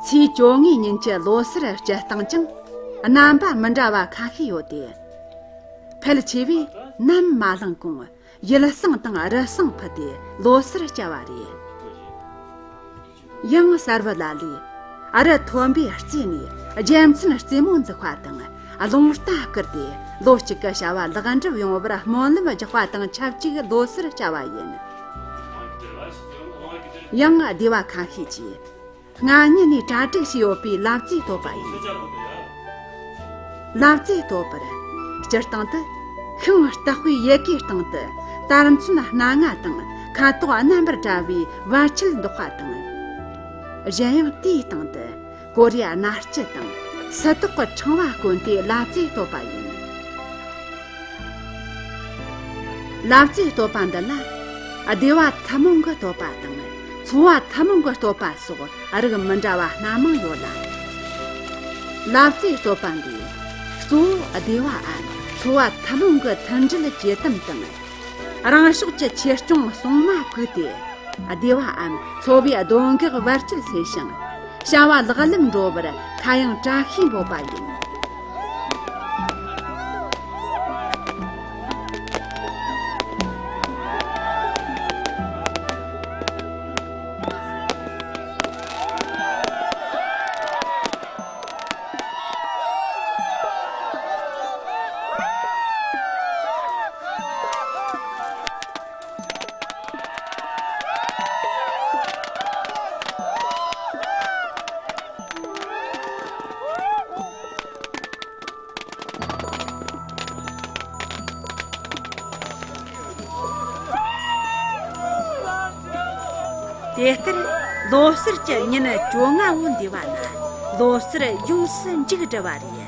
ཚེས་བཅོ་ལྔའི་ཉིན་གྱི་ལོ་སར་སྤྱིར་བཏང་ཀྱང་རྣམ་པ་མི་འདྲ་བ་ཁ་ཤས་ཡོད་དེ། ཕལ་ཆེ་བས་ནམ་མ་ལངས་གོང་ཡུལ་བསང་དང་རུ་བསང་ཕུལ་ཏེ་ལོ་སར་བཅར་བ་རེད། ཡང་གསར་བུ་ལ་ལས་རི་མཐོན་པོའི་རྩེ་ནས་རྒྱལ་མཚན་རྩེ་མོ་འཛུགས་པ་དང་། རླུང་རྟ་བསྐུར་ཏེ་ལོ་གཅིག་གི་བྱ་བ་ལེགས་འགྲུབ་ཡོང་བར་སྨོན་ལམ་རྒྱག་པ་དང་ཆབས་ཅིག་ལོ་སར་བཅར་བ་ཡིན། ཡང་སྡེ་བ་ཁ་ཤས་ཀྱིས་སྔ་ཉིན་ནས་གྲ་སྒྲིག་བྱས་ཡོད་པའི་ལབ་རྩེ་གཏོད་པ་ཡིན། ལབ་རྩེ་གཏོད་པར། སྤྱིར་བཏང་དུ་ཤིང་སྟག་པའི་ཡལ་གའི་སྟེང་དུ་དར་ཚོན་སྣ་ལྔ་དང་ཁ་དོག་རྣམ་པར་བཀྲ་བའི་བར་ཆད་འདོགས་པ་དང་། གཞན་ཡང་དེའི་སྟེང་དུ་གོ་རེ་སྣ་ལྕུ་དང་སིལ་ཏོག་གི་ཕྲེང་བ་བསྐོན་ཏེ་ལབ་རྩེ་གཏོད་པ་ཡིན། ལབ་རྩེ་གཏོད་པ་འདི་ལ་སྡེ་བ་ཐུན་མོང་གི་གཏོད་པ་དང་ཚོ་བ་ཐུན་མོང་གི་གཏོད་པ་སོགས་རིགས་མི་འདྲ་བ་སྣ་མང་ཡོད་ལ། ལབ་རྩེ་གཏོད་པ་འདིས་གཙོ་བོ་སྡེ་བའམ་ཚོ་བ་ཐུན་མོང་གི་མཐུན་སྒྲིལ་ཇེ་དམ་དང་། རང་ཕྱོགས་ཀྱི་ཆེ་ཆུང་ཟུང་མ་ཕུད་དེ། སྡེ་བའམ་ཚོ་བའི་གདོན་བགེགས་བར་ཆད་སེལ་ཞིང་། བྱ་བ་ལེགས་ལམ་འགྲོ་བར་ཁ་གཡང་བཀྲ་ཤིས་འབོད་པ་ཡིན། དེ་ལྟར་ལོ་གསར་གྱི་ཉིན་བཅོ་ལྔ་བོ་འདས་པ་ན་ལོ་གསར་ཡོངས་སུ་མཇུག་བསྒྲིལ་བ་རེད།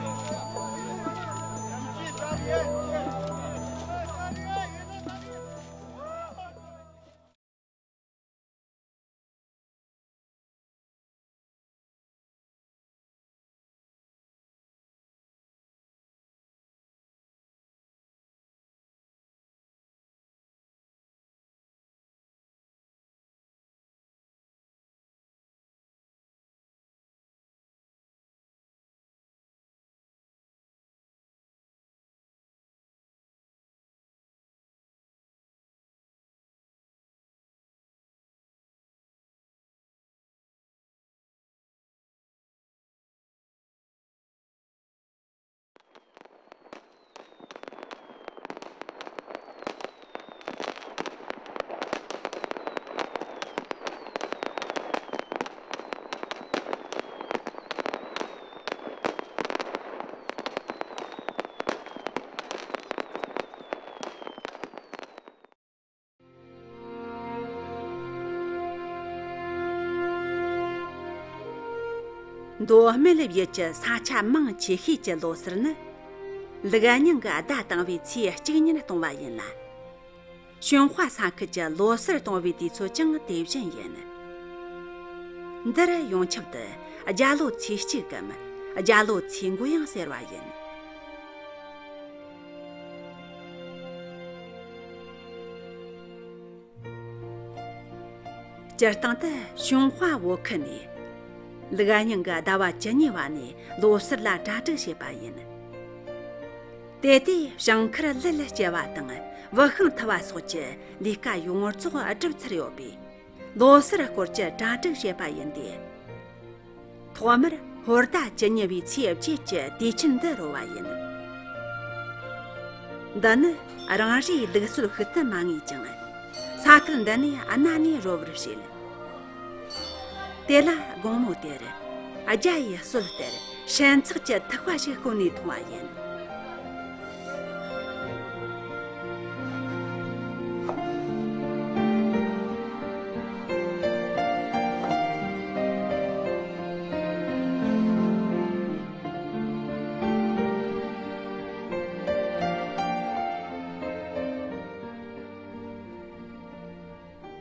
མདོ་སྨད་བརྒྱུད་ཀྱི་ས་ཆ་མང་ཆེ་ཤོས་ཀྱི་ལོ་གསར་ནི། ལུག་རྙིང་གི་ཟླ་བཏང་བའི་ཚེས་གཅིག་ཉིན་གཏོང་བ་ཡིན་ལ། ཞུན་ཧྭ་ས་ཁུལ་གྱི་ལོ་གསར་གཏོང་བའི་དུས་ཚོད་ཀྱང་དེ་བཞིན་ཡིན། འདིར་ཡོངས་ཁྱབ་ཏུ་རྒྱ་ལོ་ཚེས་གཅིག་གམ་རྒྱ་ལོ་ཚེས་འགོ་ཡང་ཟེར་བ་ཡིན། སྤྱིར་བཏང་དུ་ཞུན་ཧྭ་བོད་ཁུལ་ནས་ལུག་རྙིང་གི་ཟླ་བ་བཅུ་གཉིས་པ་ནས་ལོ་གསར་ལ་གྲ་སྒྲིག་བྱེད་པ་ཡིན། དེ་དུས་ཞིང་ཁར་ལུད་སྐྱེལ་བ་དང་བུད་ཤིང་འཐུ་བ་སོགས་ཀྱི་ལས་ཀ་ཡོངས་རྫོགས་སྒྲུབ་ཚར་ཡོད་པས། ལོ་གསར་སྐོར་གྱི་གྲ་སྒྲིག་བྱེད་པ་ཡིན་ཏེ། ཐོག་མར་ཧོར་ཟླ་བཅུ་གཉིས་པའི་ཚེས་བཅད་ཀྱི་དུས་ཆེན་འདི་རོལ་བ་ཡིན། འདི་ནི་རང་རེའི་ལུགས་སྲོལ་ཤུལ་དུ་མ་ངེས་ཀྱང་། ས་ཁུལ་འདི་ནས་གནའ་ནས་རོལ་བར་བྱེད། དེ་ལ་དགོང་མོ་དེར་རྒྱ་ཡི་སྲོལ་ལྟར་ཧྲེང་ཚགས་ཀྱི་ཐག་པ་ཞིག་བསྐོལ་ནས་འཐུང་བ་ཡིན།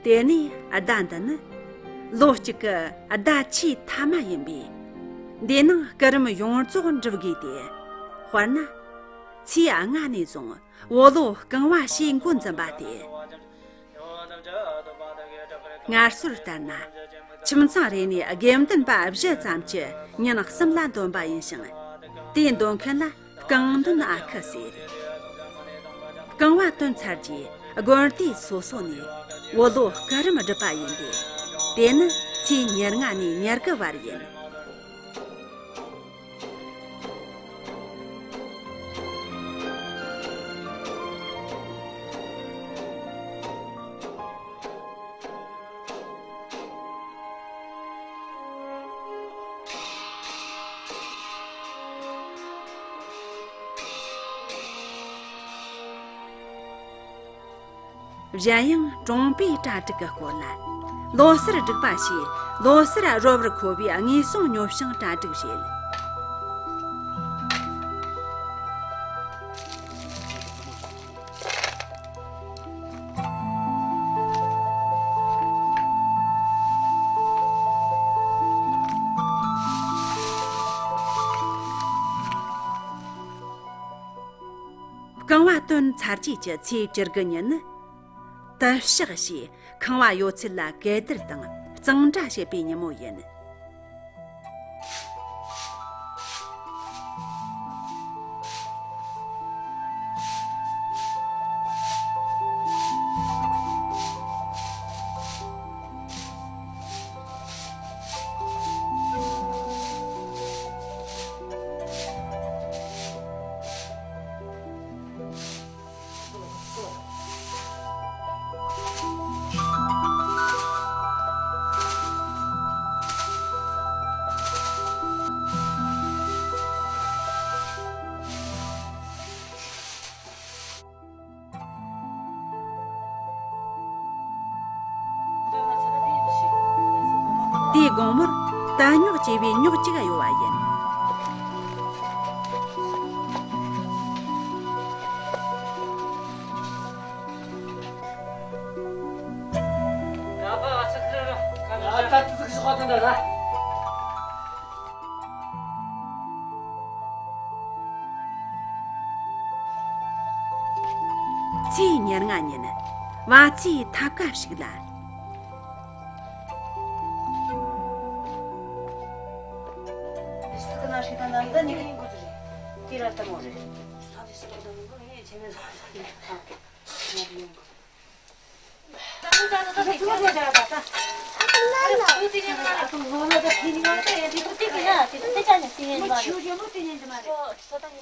དེ་ནས་ཟླ་འདི་ནི་ལོ་གཅིག་གི་ཟླ་ཆེས་ཐ་མ་ཡིན་པས། འདིའི་ནང་སྐུ་རིམ་ཡོངས་རྫོགས་འགྲུབ་དགོས་ཏེ། དཔེར་ན། ཚེས་ལྔ་ནས་བཟུང་བོད་ལོ་རྐང་བ་ཞེས་འགོ་འཛིན་པ་སྟེ། སྔར་སྲོལ་ལྟར་ན། ཁྱིམ་ཚང་རེ་ནས་དགེ་འདུན་པ་བཞི་ཙམ་གྱིས་ཉིན་གསུམ་ལ་འདོན་པ་ཡིན་ཞིང་། དེའི་འདོན་མཁན་ལ་རྐང་འདོན་ཨ་ཁུ་ཟེར། རྐང་བ་བཏོན་ཚར་རྗེས་དགོན་སྡེ་སོ་སོ་ནས་བོད་ལོ་སྐུ་རིམ་སྒྲུབ་པ་ཡིན་ཏེ། དེ་ནི་ཚེས་ཉེར་ལྔ་ནས་ཉེར་དགུ་བར་ཡིན། གཞན་ཡང་གྲོང་པའི་གྲ་སྒྲིག་གི་སྐོར་ལ། ལོ་གསར་སྒྲིག་པ་ཞེས་ལོ་གསར་རོལ་བར་མཁོ་བའི་དངོས་ཟོག་ཉོ་ཞིང་གྲ་སྒྲིག་བྱེད། རྐང་བ་བཏོན་ཚར་རྗེས་ཀྱི་ཚེས་བཅུ་དགུ་ཉིན་ནི། དུ་ཞག་ཞེས་ཁང་བ་ཡོད་ཚད་ལ་གད་བདར་དང་གཙང་སྦྲ་བྱེད་པའི་ཉིན་མོ་ཡིན། དེའི་དགོང་མོར་དུ་སྨྱོག་ཅེས་པའི་སྨྱོག་ཅིག་གཡོ་བ་ཡིན། ཚེས་ཉེར་ལྔ་ཉིན་བ་ཚྭའི་ཐབ་ཀ་ཞིག་ལ།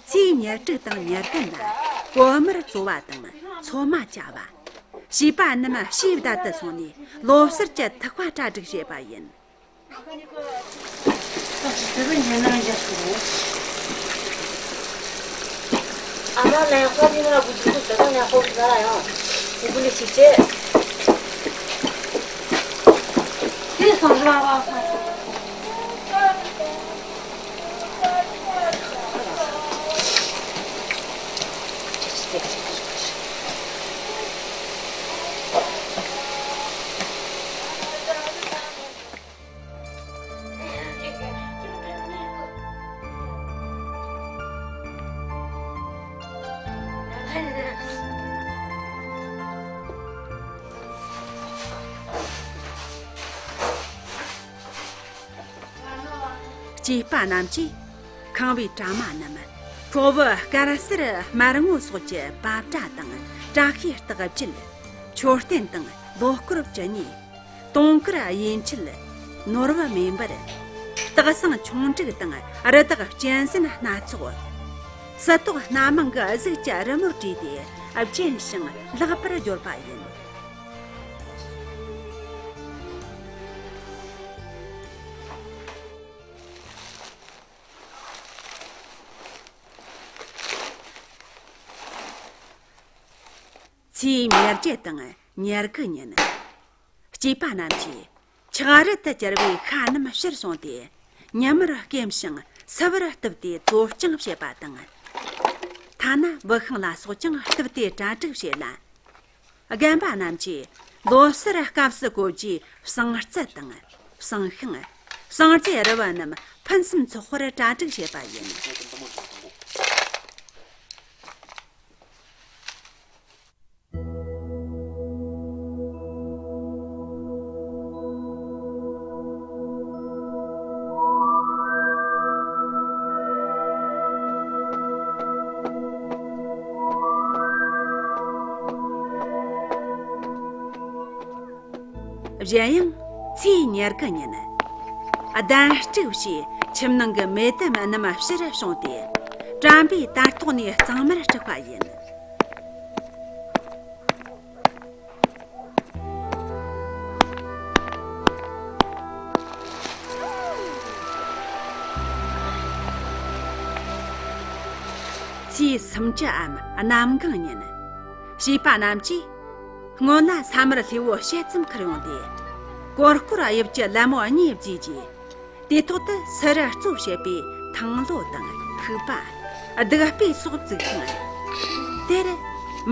ཚེས་ཉེར་དྲུག་དང་ཉེར་བདུན་ལ་གོ་དམར་བཙོ་བ་དང་ཚོད་མ་བཅའ་བ། བྱིས་པ་རྣམས་བྱིའུ་བདའ་དུ་སོང་ནས་ལོ་གསར་གྱི་ཐུག་པ་གྲ་སྒྲིག་བྱེད་པ་ཡིན། བྱིས་པ་རྣམས་ཀྱིས་ཁང་པའི་དྲ་མ་རྣམས་ཁོག་བུ་དཀར་སེར་དམར་སྔོ་སོགས་ཀྱི་པ་བྲ་དང་། བཀྲ་ཤིས་རྟགས་བརྒྱད། མཆོད་རྟེན་དང་ལོ་སྐོར་བཅུ་གཉིས། དུང་དཀར་གཡས་འཁྱིལ། ནོར་བུ་མེ་འབར། སྟག་སེང་ཆུང་འབྲུག་དང་རི་དྭགས་གཅན་གཟན་སྣ་ཚོགས། སི་ཏོག་སྣ་མང་གི་གཟུགས་ཀྱི་རི་མོར་བྲིས་ཏེ་བརྒྱན་ཞིང་ལེགས་པར་སྦྱོར་བ་ཡིན། ཚེས་ཉེར་བརྒྱད་དང་ཉེར་དགུ་ཉིན། སྐྱེས་པ་རྣམས་ཀྱིས་འཁྱག་རལ་དུ་གྱུར་པའི་ཤ་རྣམས་ཕྱིར་བྱུང་སྟེ། ཉི་མར་སྐེམ་ཞིང་སིལ་བུར་གཏུབས་ཏེ་བཙོ་སྐྱོང་བྱེད་པ་དང་། ཐ་ན་འབུ་ཤིང་ལ་སོགས་ཀྱང་གཏུབས་ཏེ་གྲ་སྒྲིག་བྱེད་ལ། རྒན་པ་རྣམས་ཀྱིས་ལོ་གསར་སྐབས་སུ་གོ་རྒྱུའི་བསང་རྩི་དང་། བསང་ཤིང་། བསང་རྫས་རིལ་བུ་རྣམས་ཕུན་སུམ་ཚོགས་པར་གྲ་སྒྲིག་བྱེད་པ་ཡིན། གཞན་ཡང་ཚེས་ཉེར་དགུ་ཉིན། གདན་དཀྲུགས་ཞེས་ཁྱིམ་ནང་གི་མེ་དུམ་རྣམས་ཕྱིར་བྱུང་སྟེ། དྲ་འབུའི་དར་ཐོག་ནས་གཙང་མར་དཀྲུགས་པ་ཡིན། ཚེས་སུམ་ཅུའམ་གནམ་གང་ཉིན། བྱིས་པ་རྣམས་ཀྱིས་སྔོན་ལ་ས་མར་སླེ་བོ་ཕྱེད་ཙམ་ཁུར་ཡོང་སྟེ། གོར་གོར་དབྱིབས་ཀྱི་ལད་མོ་གཉིས་བརྫིས་རྗེས། དེ་ཐོག་ཏུ་སི་རུ་གཙོ་བྱས་པའི་ཐང་ལོ་དང་ཤུག་པ། གདུག་སྤོས་སོགས་བཙུགས་ཤིང་། དེར་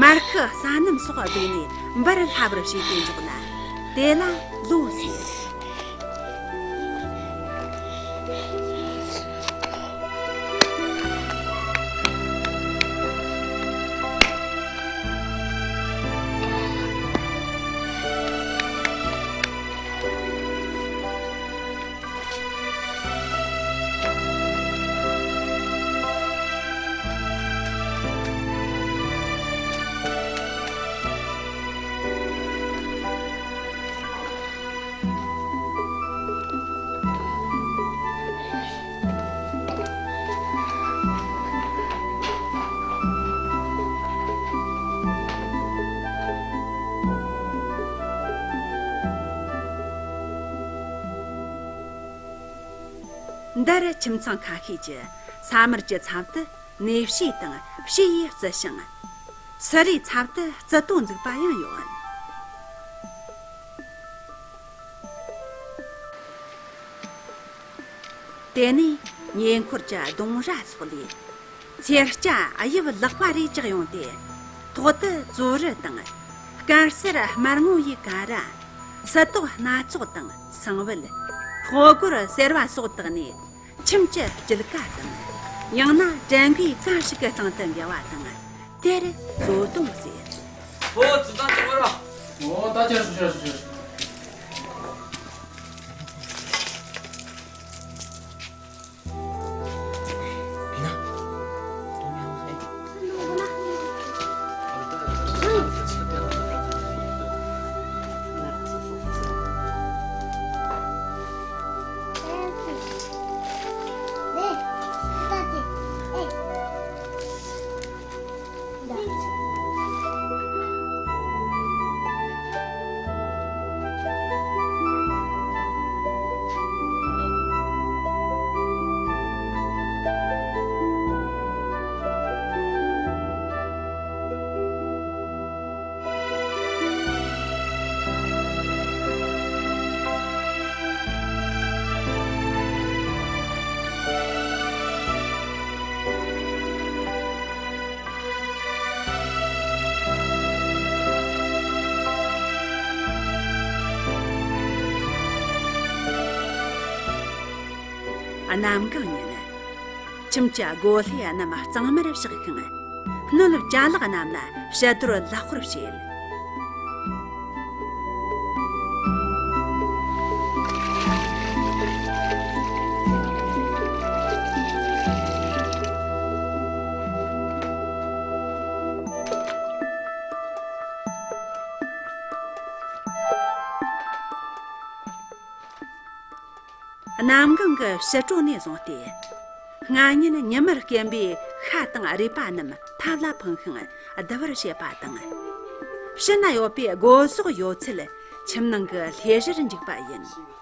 མར་ཁུ་ཟ་སྣུམ་སོགས་བླུགས་ནས་འབར་སླ་བར་བྱས་ཏེ་འཇོག་ལ། དེ་ལ་ལོ་ཟེར། འདིར་ཁྱིམ་ཚང་ཁ་ཤས་ཀྱིས་ས་དམར་གྱི་ཚབ་ཏུ་ནས་ཕྱེ་དང་ཕྱེ་ཡིས་བརྩི་ཞིང་། སི་རུའི་ཚབ་ཏུ་རྩི་ཏོ་འཛུགས་པ་ཡང་ཡོད། དེ་ནས་ཉེ་འཁོར་གྱི་ལྡུང་ར་སོགས་ལས། ཚེར་སྐྱ་དབྱིབས་ལག་པ་རེ་བཅག་ཡོང་སྟེ། ཐོག་ཏུ་བཙོ་རུ་དང་། དཀར་སེར་དམར་སྔོ་ཡི་ཀ་ར། སི་ཏོག་སྣ་ཚོགས་དང་སང་བལ། ཕོ་རྒོད་སེར་བ་སོགས་བཏགས་ནས། ཁྱིམ་གྱི་དཀྱིལ་ཀ་དང་། ཡང་ན་བྲན་གཡོག་གང་ཞིག་གི་སྟེང་དུ་འགྱེལ་བ་དང་། དེར་བཙོ་དུང་ཟེར། ཨོ་ཙི་ད་ཅི་བར། ཨོ་ད་ཅི་ཧྲུ་ཧྲ་ཧྲུ་ཧྲ། གནམ་གང་ཉིན། ཁྱིམ་གྱི་སྒོ་ལྷེ་རྣམས་གཙང་མར་བྱེད་ཤིང་། སྣོད་བཅའ་ལག་རྣམས་ལ་ཕྱི་དོར་ལག་འཁོར་བྱེད། གནམ་གང་གི་ཕྱི་དྲོ་ནས་བཟུང་སྟེ། སྔ་ཉིན་ཉི་མར་སྐྱེམས་པའི་ཤ་དང་རུས་པ་རྣམས་ཐབ་ལ་འཕངས་ཤིང་བསྡུ་བར་བྱེད་པ་དང་། ཕྱི་ན་ཡོད་པའི་སྒོ་ཟོག་ཡོད་ཚད་ཁྱིམ་ནང་གི་ལྷས་བཞེས་འཇུག་པ་ཡིན།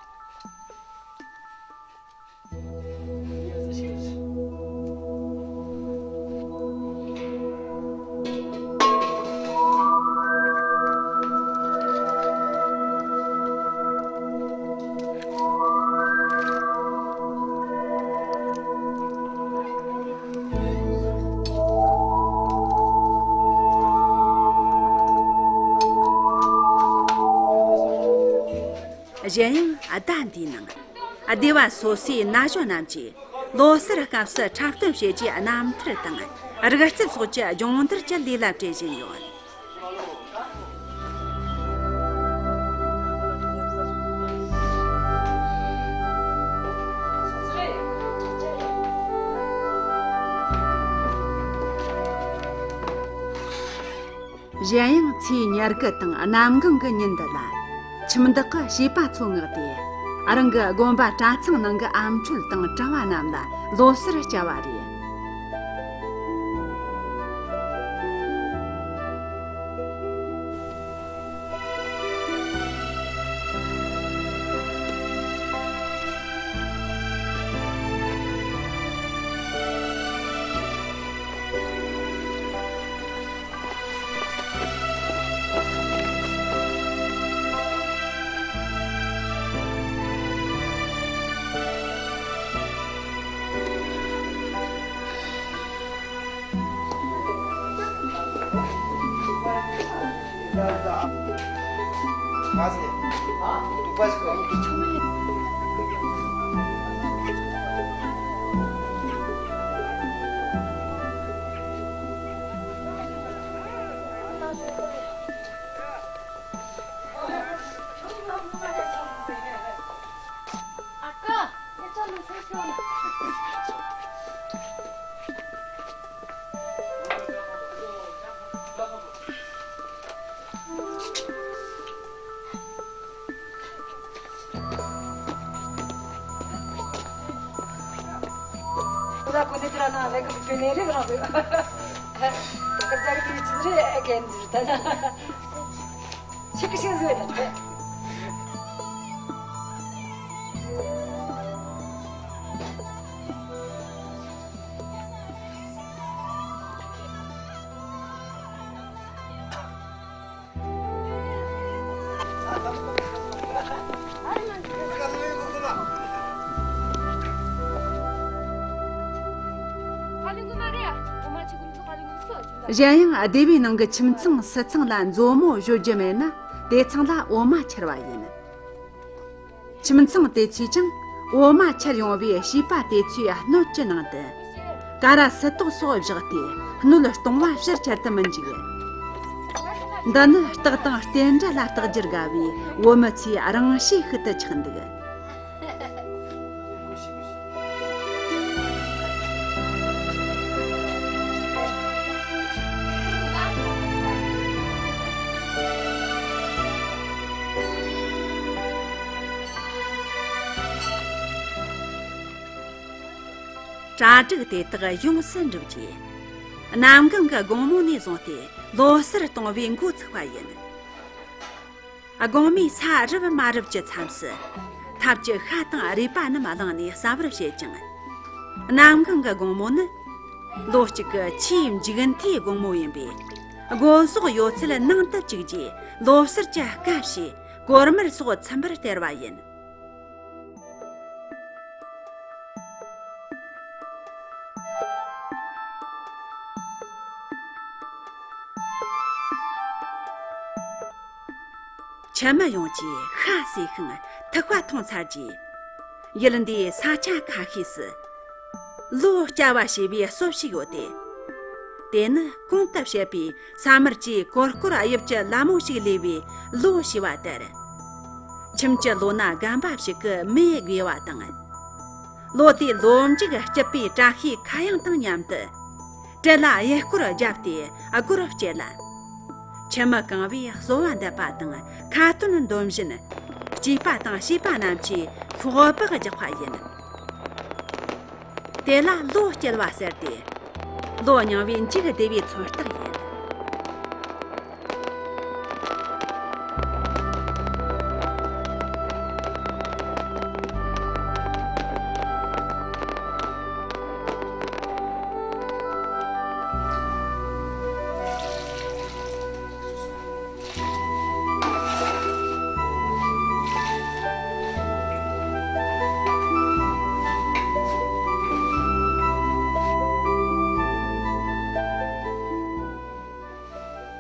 གཞན་ཡང་ཟླ་འདིའི་ནང་སྡེ་བ་སོ་སོའི་ན་གཞོན་རྣམས་ཀྱིས་ལོ་སར་སྐབས་སུ་འཁྲབ་སྟོན་བྱེད་རྒྱུའི་རྣམ་ཐར་དང་རིག་རྩལ་སོགས་ཀྱི་སྦྱོང་བརྡར་གྱི་ལས་ལ་བྲེལ་བཞིན་ཡོད། གཞན་ཡང་ཚེས་ཉེར་དགུ་དང་གནམ་གང་གི་ཉིན་འདི་ལ། ཁྱིམ་བདག་གིས་བྱིས་པ་ཚོ་མངགས་ཏེ། རང་གི་དགོན་པ་གྲྭ་ཚང་ནང་གི་ཨ་མཆོད་དང་གྲྭ་བ་རྣམས་ལ་ལོ་སར་བཅར་བ་རེད། གཞན་ཡང་སྡེ་བའི་ནང་གི་ཁྱིམ་ཚང་སི་ཚང་ལ་མཛོ་མོ་བཞོ་རྒྱུ་མེད་ན། དེ་ཚང་ལ་འོ་མ་ཁྱེར་བ་ཡིན། ཁྱིམ་ཚང་དེ་ཚོས་ཀྱང་འོ་མ་ཁྱེར་ཡོང་བའི་བྱིས་པ་དེ་ཚོའི་སྣོད་ཀྱི་ནང་དུ། ཀ་ར་སིལ་ཏོག་སོགས་བཞག་སྟེ་སྣོད་གཏོང་བ་ཕྱིར་ཁྱེར་དུ་མི་འཇུག། འདི་ནི་རྟགས་དང་རྟེན་འབྲེལ་ལ་རྟགས་བསྒྱུར་དགའ་བའི་བོད་མི་ཚོའི་རང་གཤིས་ཤིག་ཏུ་ཆགས་འདུག། གྲ་སྒྲིག་དེ་དག་ཡོངས་སུ་འགྲུབ་རྗེས། གནམ་གང་གི་དགོང་མོ་ནས་བཟུང་སྟེ་ལོ་གསར་གཏོང་བའི་འགོ་ཚུགས་པ་ཡིན། དགོང་མོའི་ས་རུབ་མ་རུབ་ཀྱི་མཚམས་སུ། ཐབ་ཀྱི་ཤ་དང་རུས་པ་རྣམས་བླངས་ནས་ཟ་བར་བྱེད་ཅིང་། གནམ་གང་གི་དགོང་མོ་ནི། ལོ་གཅིག་གི་ཆེས་མཇུག་མཐའི་དགོང་མོ་ཡིན་པས། སྒོ་ཟོག་ཡོད་ཚད་ནང་དུ་བཅུག་རྗེས་ལོ་གསར་གྱི་སྐབས་ཤིག་གོར་མར་སོགས་ཚིམ་པར་སྟེར་བ་ཡིན། ཁྱིམ་མི་ཡོངས་ཀྱིས་ཤ་ཟོས་ཤིང་ཐུག་པ་འཐུང་ཚར་རྗེས། ཡུལ་འདིའི་ས་ཆ་ཁ་ཤས་སུ། ལོ་སྐྱ་བ་ཞེས་པའི་སྲོལ་ཞིག་ཡོད་དེ། དེ་ནི་གོང་དུ་བཤད་པའི་ས་དམར་གྱི་གོར་སྐོར་དབྱིབས་ཀྱི་ལ་མོ་ཞིག་ལུས་པའི་ལོ་ཞེས་པ་ལྟར། ཁྱིམ་གྱི་ལོ་ན་རྒན་པ་ཞིག་གི་མེ་དགོས་པ་དང་། ལོ་དེའི་ལོ་མཇུག་སྐྱིད་པའི་བཀྲ་ཤིས་ཁ་གཡང་དང་མཉམ་དུ། གྲལ་ལ་གཡས་སྐོར་བརྒྱབ་སྟེ་སྒོར་བསྐྱལ་ལ། ཁྱིམ་མི་གང་བས་གསོལ་བ་འདེབས་པ་དང་ཁ་ཏོན་འདོན་བཞིན། གྱིས་པ་དང་བྱིས་པ་རྣམས་ཀྱིས་ཤོག་སྦག་རྒྱག་པ་ཡིན། དེ་ལ་ལོ་སྐྱེལ་བ་ཟེར་ཏེ། ལོ་རྙིང་བའི་མཇུག་བསྡུ་བའི་མཚོན་རྟགས་ཡིན།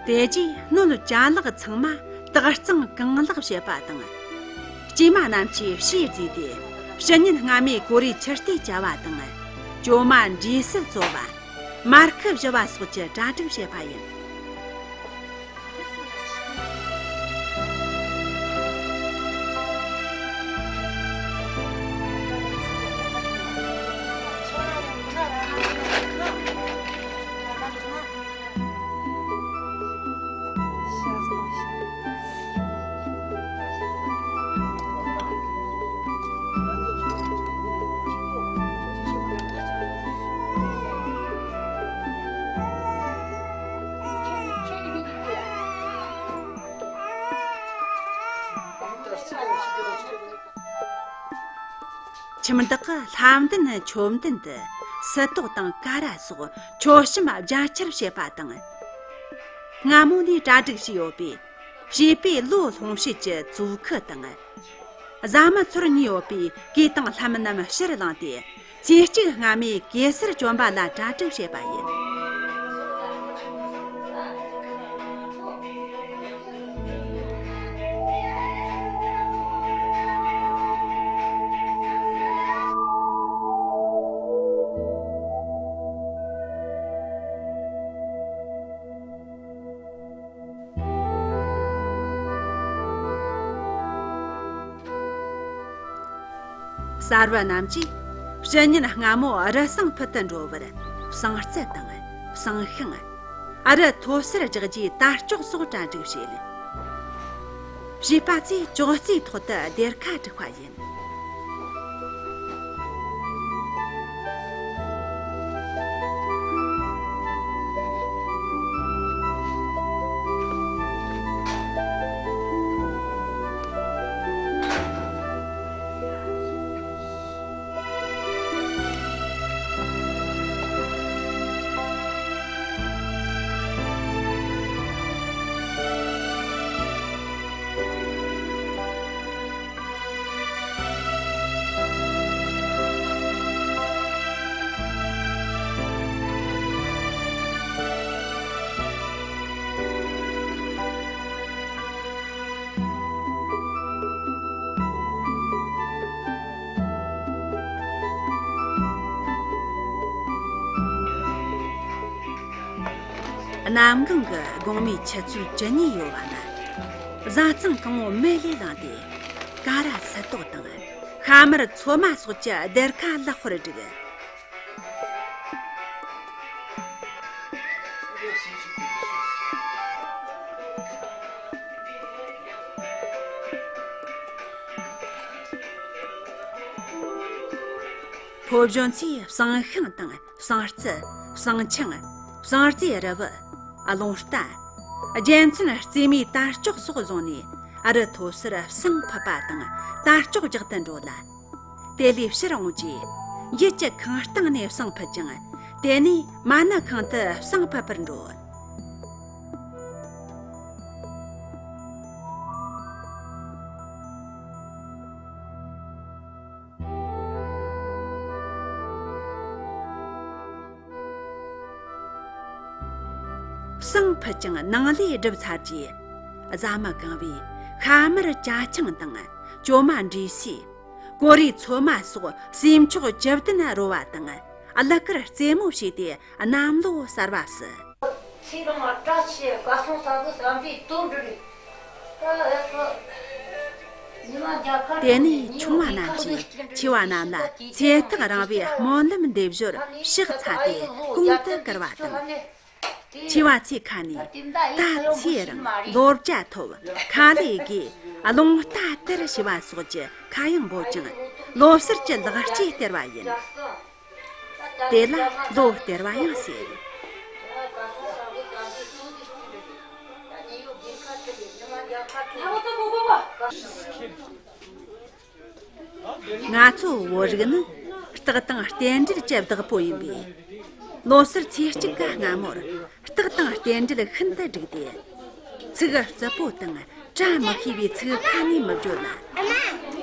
དེ་རྗེས་སྣོད་ཅ་ལག་ཚང་མ་དག་གཙང་གང་ལགས་བྱེད་པ་དང་། སྐྱེས་མ་རྣམས་ཀྱིས་ཕྱིས་བརྫིས་ཏེ། ཕྱི་ཉིན་སྔ་མའི་གོ་རའི་ཆུ་རྟས་བཅའ་བ་དང་། གྲོ་མ་འབྲས་སིལ་བཙོ་བ། མར་ཁུ་བཞུ་བ་སོགས་ཀྱི་གྲ་སྒྲིག་བྱེད་པ་ཡིན། ཁྱིམ་བདག་གིས་ལྷ་མདུན་མཆོད་མདུན་དུ་སིལ་ཏོག་དང་ཀ་ར་སོགས་མཆོད་བཤམས་རྒྱ་ཆེར་བྱེད་པ་དང་། སྔ་མོ་ནས་གྲ་སྒྲིག་བྱས་ཡོད་པའི་བྱིས་པའི་ལོ་ལྷུང་བྱེད་ཀྱི་ཙུའུ་ཁུ་དང་། བཟའ་མི་ཚོར་ཉེ་ཡོད་པའི་གོས་དང་ལྷམ་རྣམས་ཕྱིར་བླངས་ཏེ། ཚེས་གཅིག་སྔ་མའི་གེ་སར་བཅོམ་པ་ལ་གྲ་སྒྲིག་བྱེད་པ་ཡིན། གསར་བུ་རྣམས་ཀྱིས་ཕྱི་ཉིན་སྔ་མོ་རུ་བསང་ཕུད་དུ་འགྲོ་བར་བསང་རྩི་དང་བསང་ཤིང་། རུ་མཐོ་སར་རྒྱག་རྒྱུའི་དར་ལྕོག་སོགས་གྲ་སྒྲིག་བྱེད། བྱིས་པ་ཚོས་ཅོག་ཙེའི་ཐོག་ཏུ་སྡེར་ཁ་སྒྲིག་པ་ཡིན། གནམ་གང་གི་དགོང་མོའི་ཆུ་ཚོད་བཅུ་གཉིས་ཡོལ་བ་ན། བཟའ་ཚང་གང་བོ་མེ་ལས་ལངས་ཏེ། ཀ་ར་སིལ་ཏོག་དང་ཤ་མར་ཚོད་མ་སོགས་ཀྱི་སྡེར་ཁ་ལེགས་པར་བསྒྲིགས། ཕོ་གཞོན་ཚོས་བསང་ཤིང་དང་བསང་རྩི། བསང་ཆང་། བསང་རྫས་རིལ་བུ། རླུང་རྟ། རྒྱལ་མཚན་རྩེ་མོའི་དར་ལྕོག་སོགས་བཟུང་ནས་རི་མཐོ་སར་བསང་ཕུད་པ་དང་དར་ལྕོག་རྒྱག་ཏུ་འགྲོ་ལ། དེ་ལས་ཕྱིར་འོང་རྗེས། ཡུལ་གྱི་ཁང་སྟེང་ནས་བསང་ཕུད་ཅིང་། དེ་ནས་མ་ཎི་ཁང་དུ་བསང་ཕུད་པར་འགྲོ། བསང་ཕུད་ཅིང་ནང་ལས་སྒྲུབ་ཚར་རྗེས། བཟའ་མི་གང་བོས་ཤ་མར་ཇ་ཆང་དང་གྲོ་མ་འབྲས་སིལ། གོ་རའི་ཚོད་མ་སོགས་ཟས་མཆོག་བཅུ་བདུན་རོལ་བ་དང་། གླུ་གར་རྩེད་མོ་བྱས་ཏེ་གནམ་ལོ་གསར་བ་བསུ། ཚེ་རིང་བཀྲ་ཤིས་སྐལ་བཟང་ས་དགུ་བསམ་པའི་དོན་འགྲུབ་པའི། དེ་ནས་ཆུང་བ་རྣམས་ཀྱིས་ཆེ་བ་རྣམས་ལ་ཚེ་ཐག་རིང་བའི་སྨོན་ལམ་འདེབས་ཞོར་ཕྱག་འཚལ་ཏེ་གོང་དུ་བཀུར་བ་དང་། ཆེ་བ་ཚོའི་ཁ་ནས། ད་ཚེ་རིང་། ལོ་བརྒྱ་ཐོབ། ཁ་ལས་དགོས། རླུང་རྟ་དར་ཞེས་པ་སོགས་ཀྱི་ཁ་གཡང་འབོད་ཅིང་། ལོ་གསར་གྱི་ལེགས་སྐྱེས་སྟེར་བ་ཡིན། དེ་ལ་ལོ་སྟེར་བ་ཡང་ཟེར། ང་ཚོ་བོད་རིགས་ནི་རྟགས་དང་རྟེན་འབྲེལ་གྱི་བདག་པོ་ཡིན་པས། ལོ་གསར་ཚེས་གཅིག་གི་སྔ་མོར་རྟགས་དང་རྟེན་འབྲེལ་ཤིན་ཏུ་འགྲིག་སྟེ། ཚིག་རྩུབ་པོ་དང་བཀྲ་མི་ཤིས་པའི་ཚིག་ཁ་ནས་མི་བརྗོད་ལ།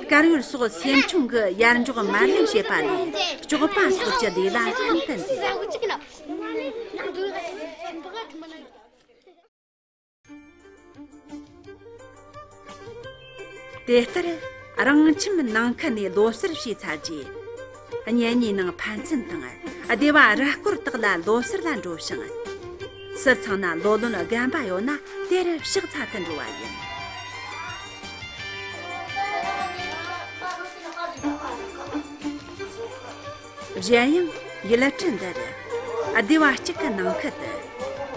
དཀར་ཡོལ་སོགས་སེམས་ཆུང་གི་ཡར་འཇོག་མར་ལེན་བྱེད་པ་ལས། སྐྱོགས་པ་སོགས་ཀྱི་ལས་ལ་ཤིན་ཏུ་འཛེམ། དེ་ལྟར་རང་ཁྱིམ་ནང་ཁུལ་ནས་ལོ་གསར་བྱས་ཚར་རྗེས། གཉེན་ཉེའི་ནང་ཕན་ཚུན་དང་སྡེ་བ་རུ་སྐོར་དག་ལ་ལོ་གསར་ལ་འགྲོ་ཞིང་། སུ་ཚང་ན་ལོ་ལོན་རྒན་པ་ཡོད་ན་དེར་ཕྱག་འཚལ་དུ་འགྲོ་བ་ཡིན། གཞན་ཡང་ཡུལ་གྲུ་འདིར་སྡེ་བ་གཅིག་གི་ནང་ཁུལ་དུ་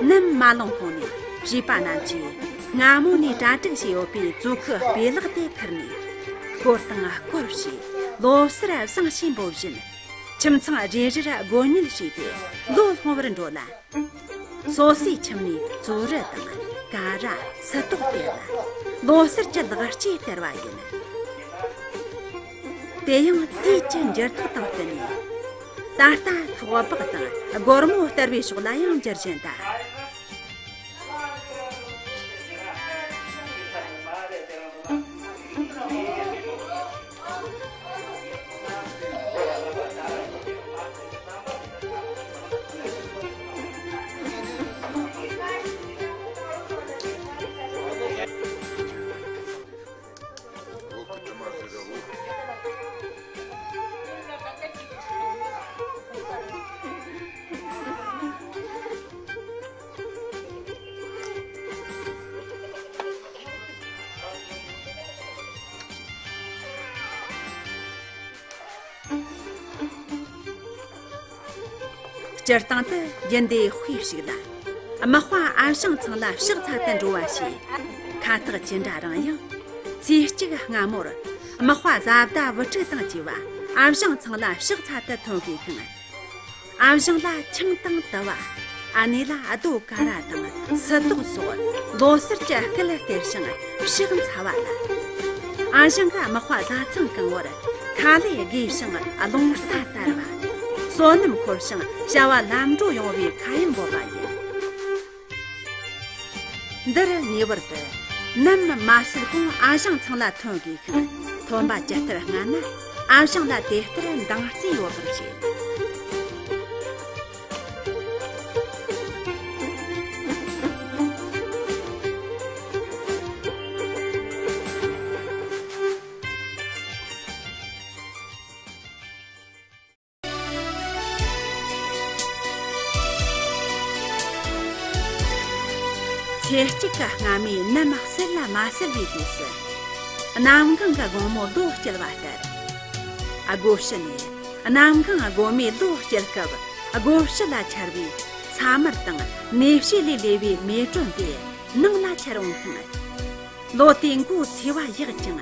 ནམ་མ་ལངས་གོང་ནས་བྱིས་པ་རྣམས་ཀྱིས་སྔ་མོ་ནས་གྲ་སྒྲིག་བྱས་ཡོད་པའི་ཛོ་ཁུ་སྤོས་ལག་དེ་ཁུར་ནས་སྐོར་དང་སྐོར་བྱས། ལོ་གསར་བཟང་ཞེས་འབོད་བཞིན་ཁྱིམ་ཚང་རེ་རེར་སྒོ་ཉལ་བྱས་ཏེ་ལོ་སློང་བར་འགྲོ་ལ། སོ་སོའི་ཁྱིམ་ནས་བཙོ་རུ་དང་ཀ་ར་སིལ་ཏོག་སྟེར་ལ་ལོ་གསར་གྱི་ལེགས་སྐྱེས་སྟེར་བ་ཡིན། དེ་ཡང་དུས་ཀྱི་འགྱུར་ལྡོག་དང་བསྟུན་ནས། ད་ལྟ་ཤོག་སྦག་དང་སྒོར་མོ་སྟེར་བའི་ཕྱོགས་ལ་ཡང་འགྱུར་བཞིན་གདའ། སྤྱིར་བཏང་དུ་རྒྱུན་ལྡན་དཔེ་ཞིག་ལ། དམག་དཔའ་ཨ་ཞང་ཚང་ལ་ཕྱག་འཚལ་དུ་འགྲོ་བ་ཞེས་ཁ་བཏགས་ཅི་འདྲ་རང་ཡང་། ཚེས་གཅིག་སྔ་མོར་དམག་དཔའ་བཟའ་ཟླ་བུ་ཕྲུག་དང་བཅས་པ་ཨ་ཞང་ཚང་ལ་ཕྱག་འཚལ་དུ་ཐོན་དགོས་ཤིང་། ཨ་ཞང་ལ་ཆང་དང་དུ་བ། ཨ་ནེ་ལ་རྡོ་ཀ་ར་དང་སིལ་ཏོག་སོགས་ལོ་གསར་གྱི་སྐལ་སྟེར་ཞིང་ཕྱག་འཚལ་བ་ལ། ཨ་ཞང་གི་དམག་དཔའ་བཟའ་ཚང་གང་བོར་ཁ་ལས་དགོས་ཤིང་རླུང་རྟ་དར་བ། བསོད་ནམས་འཁོར་ཞིང་བྱ་བ་ལམ་འགྲོ་ཡོང་བའི་ཁ་གཡང་འབོད་པ་ཡིན། འདིར་ངེས་པར་དུ་ནམ་མ་སྲིད་གོང་ཨ་ཞང་ཚང་ལ་ཐོན་དགོས་ཤིང་། ཐོན་པ་ཇི་ལྟར་སྔ་ན་ཨ་ཞང་ལ་དེ་ལྟར་འདང་རྩེ་ཡོད་པར་བྱེད། ཚེས་གཅིག་གི་སྔ་མའི་ནམ་གསལ་ལ་མ་གསལ་བའི་དུས་སུ། གནམ་གང་གི་དགོང་མོ་ལོ་བསྐྱལ་བ་ལྟར། སྒོ་ཕྱི་ནས་གནམ་གང་དགོང་མོའི་ལོ་བསྐྱལ་སྐབས། སྒོ་ཕྱི་ལ་འཆར་བའི་ས་དམར་དང་ནས་ཕྱེ་ལས་ལས་པའི་མེ་སྒྲོན་དེ་ནང་ལ་འཆར་འོང་ཤིང་། ལོ་དེའི་མགོ་ཚེས་པ་ཡག་ཅིང་།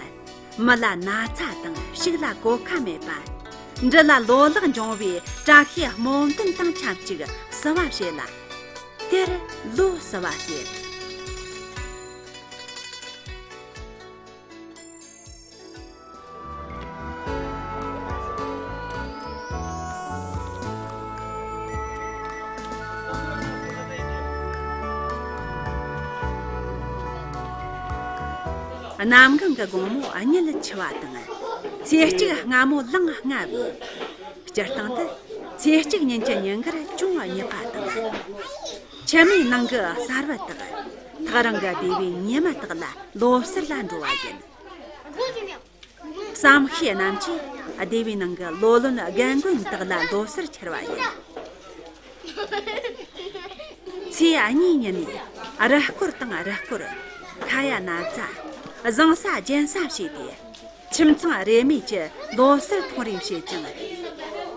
མི་ལ་ན་ཚ་དང་ཕྱུགས་ལ་གོད་ཁ་མེད་པ། འབྲུ་ལ་ལོ་ལེགས་འབྱུང་བའི་བཀྲ་ཤིས་སྨོན་འདུན་དང་ཆབས་ཅིག་བསུ་བ་བྱེད་ལ། དེར་ལོ་བསུ་བ་ཟེར། གནམ་གང་གི་དགོང་མོ་གཉིད་ཆེ་བ་དང་། ཚེས་གཅིག་སྔ་མོ་ལངས་སྔ་བས། སྤྱིར་བཏང་དུ་ཚེས་གཅིག་ཉིན་གྱི་ཉིན་དཀར་ཅུང་གཉིད་པ་དང་། ཁྱིམ་མིའི་ནང་གི་གསར་བུ་དག། ཐག་རིང་གི་སྡེ་བའི་ཉི་མ་དག་ལ་ལོ་གསར་ལ་འགྲོ་བ་ཡིན། བསམ་ཤེས་རྣམས་ཀྱིས་སྡེ་བའི་ནང་གི་ལོ་ལོན་རྒན་རྒོན་དག་ལ་ལོ་གསར་འཁྱེར་བ་ཡིན། ཚེས་གཉིས་ཉིན་ནས་རུ་སྐོར་དང་རུ་སྐོར། ཁ་ཡ་ན་ཚ། བཟང་ས་རྒྱན་ས་བྱས་ཏེ། ཁྱིམ་ཚང་རེ་མོས་ཀྱི་ལོ་གསར་གཏོང་རེས་བྱེད་ཅིང་།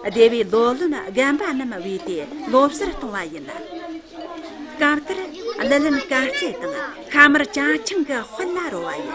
སྡེ་བའི་ལོ་ལོན་རྒན་པ་རྣམས་བོས་ཏེ་ལོ་གསར་གཏོང་བ་ཡིན། སྐབས་དེར་གླུ་ལེན་དཀར་རྩེ་དང་ཤ་མར་ཅ་ཆིང་གི་དཔལ་ལ་རོལ་བ་ཡིན།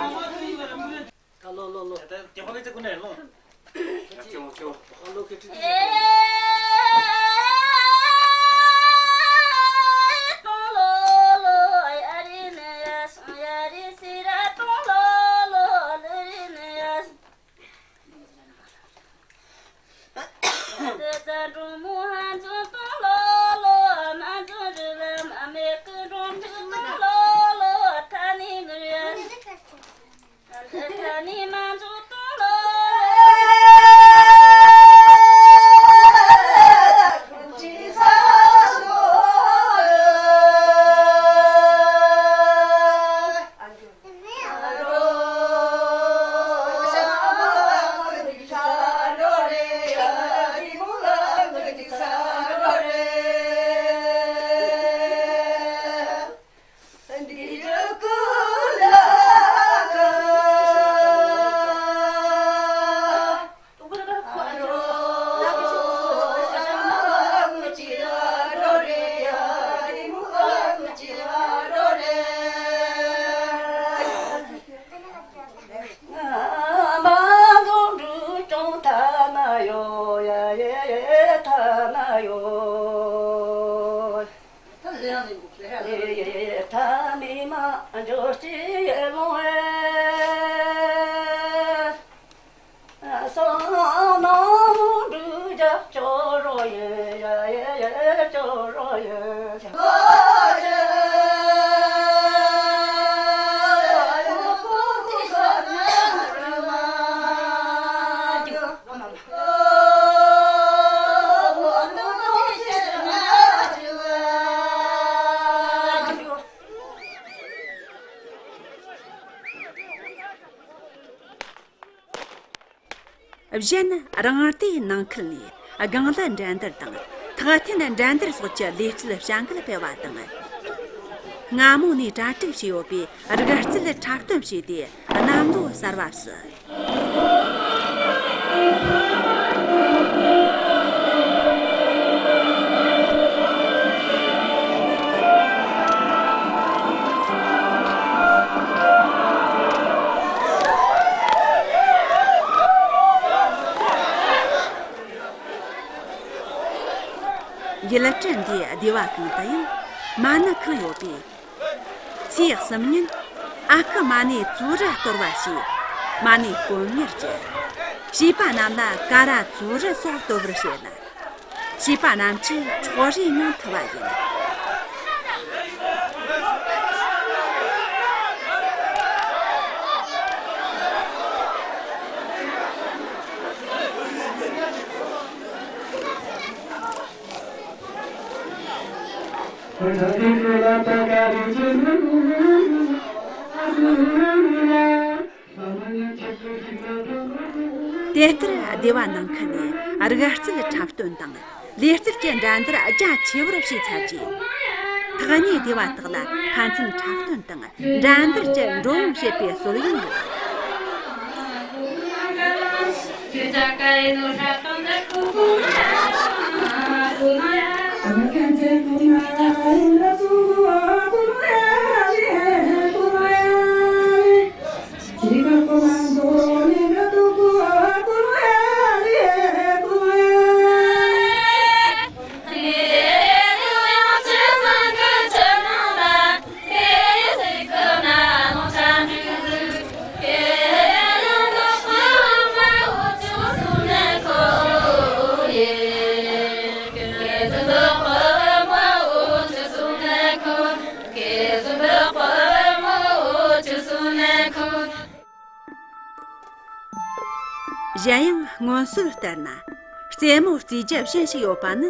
གཞན་རང་སྡེའི་ནང་ཁུལ་ནས་སྒང་གླུ་འགྲན་བསྡུར་དང་ཐག་འཐེན་འགྲན་བསྡུར་སོགས་ཀྱི་ལུས་རྩལ་བྱ་འགུལ་སྤེལ་བ་དང་། སྔ་མོ་ནས་གྲ་སྒྲིག་བྱས་ཡོད་པའི་རིག་རྩལ་འཁྲབ་སྟོན་བྱས་ཏེ། གནམ་ལོ་གསར་བ་བསུ། ཡུལ་གྲུ་འདིའི་སྡེ་བ་གང་དུ་ཡང་མ་ཎི་ཁང་ཡོད་པས། ཚེས་གསུམ་ཉིན་ཨ་ཁུ་མ་ཎི་ཙུ་རུ་གཏོར་བ་ཞེས་མ་ཎི་དཀོན་གཉེར་གྱི་བྱིས་པ་རྣམས་ལ་ཀ་ར་ཙུ་རུ་སོགས་གཏོར་བར་བྱེད་ལ། བྱིས་པ་རྣམས་ཀྱིས་འཁྱོག་རིས་མྱོང་ཐུབ་པ་ཡིན། དེ་ལྟར་སྡེ་བ་ནང་ཁུལ་ནས་རིག་རྩལ་འཁྲབ་སྟོན་དང་ལུས་རྩལ་གྱི་འགྲན་བསྡུར་རྒྱ་ཆེ་བར་བྱས་ཚར་རྗེས། ཐག་ཉེ་སྡེ་བ་དག་ལ་ཕན་ཚུན་འཁྲབ་སྟོན་དང་འགྲན་བསྡུར་གྱི་འགྲོ་འོང་བྱེད་པའི་སྲོལ་ཡང་ཡོད། གཞན་ཡང་སྔོན་སྲོལ་ལྟར་ན། རྩེད་མོ་རྩེ་རྒྱུ་གཞན་ཞིག་ཡོད་པ་ནི།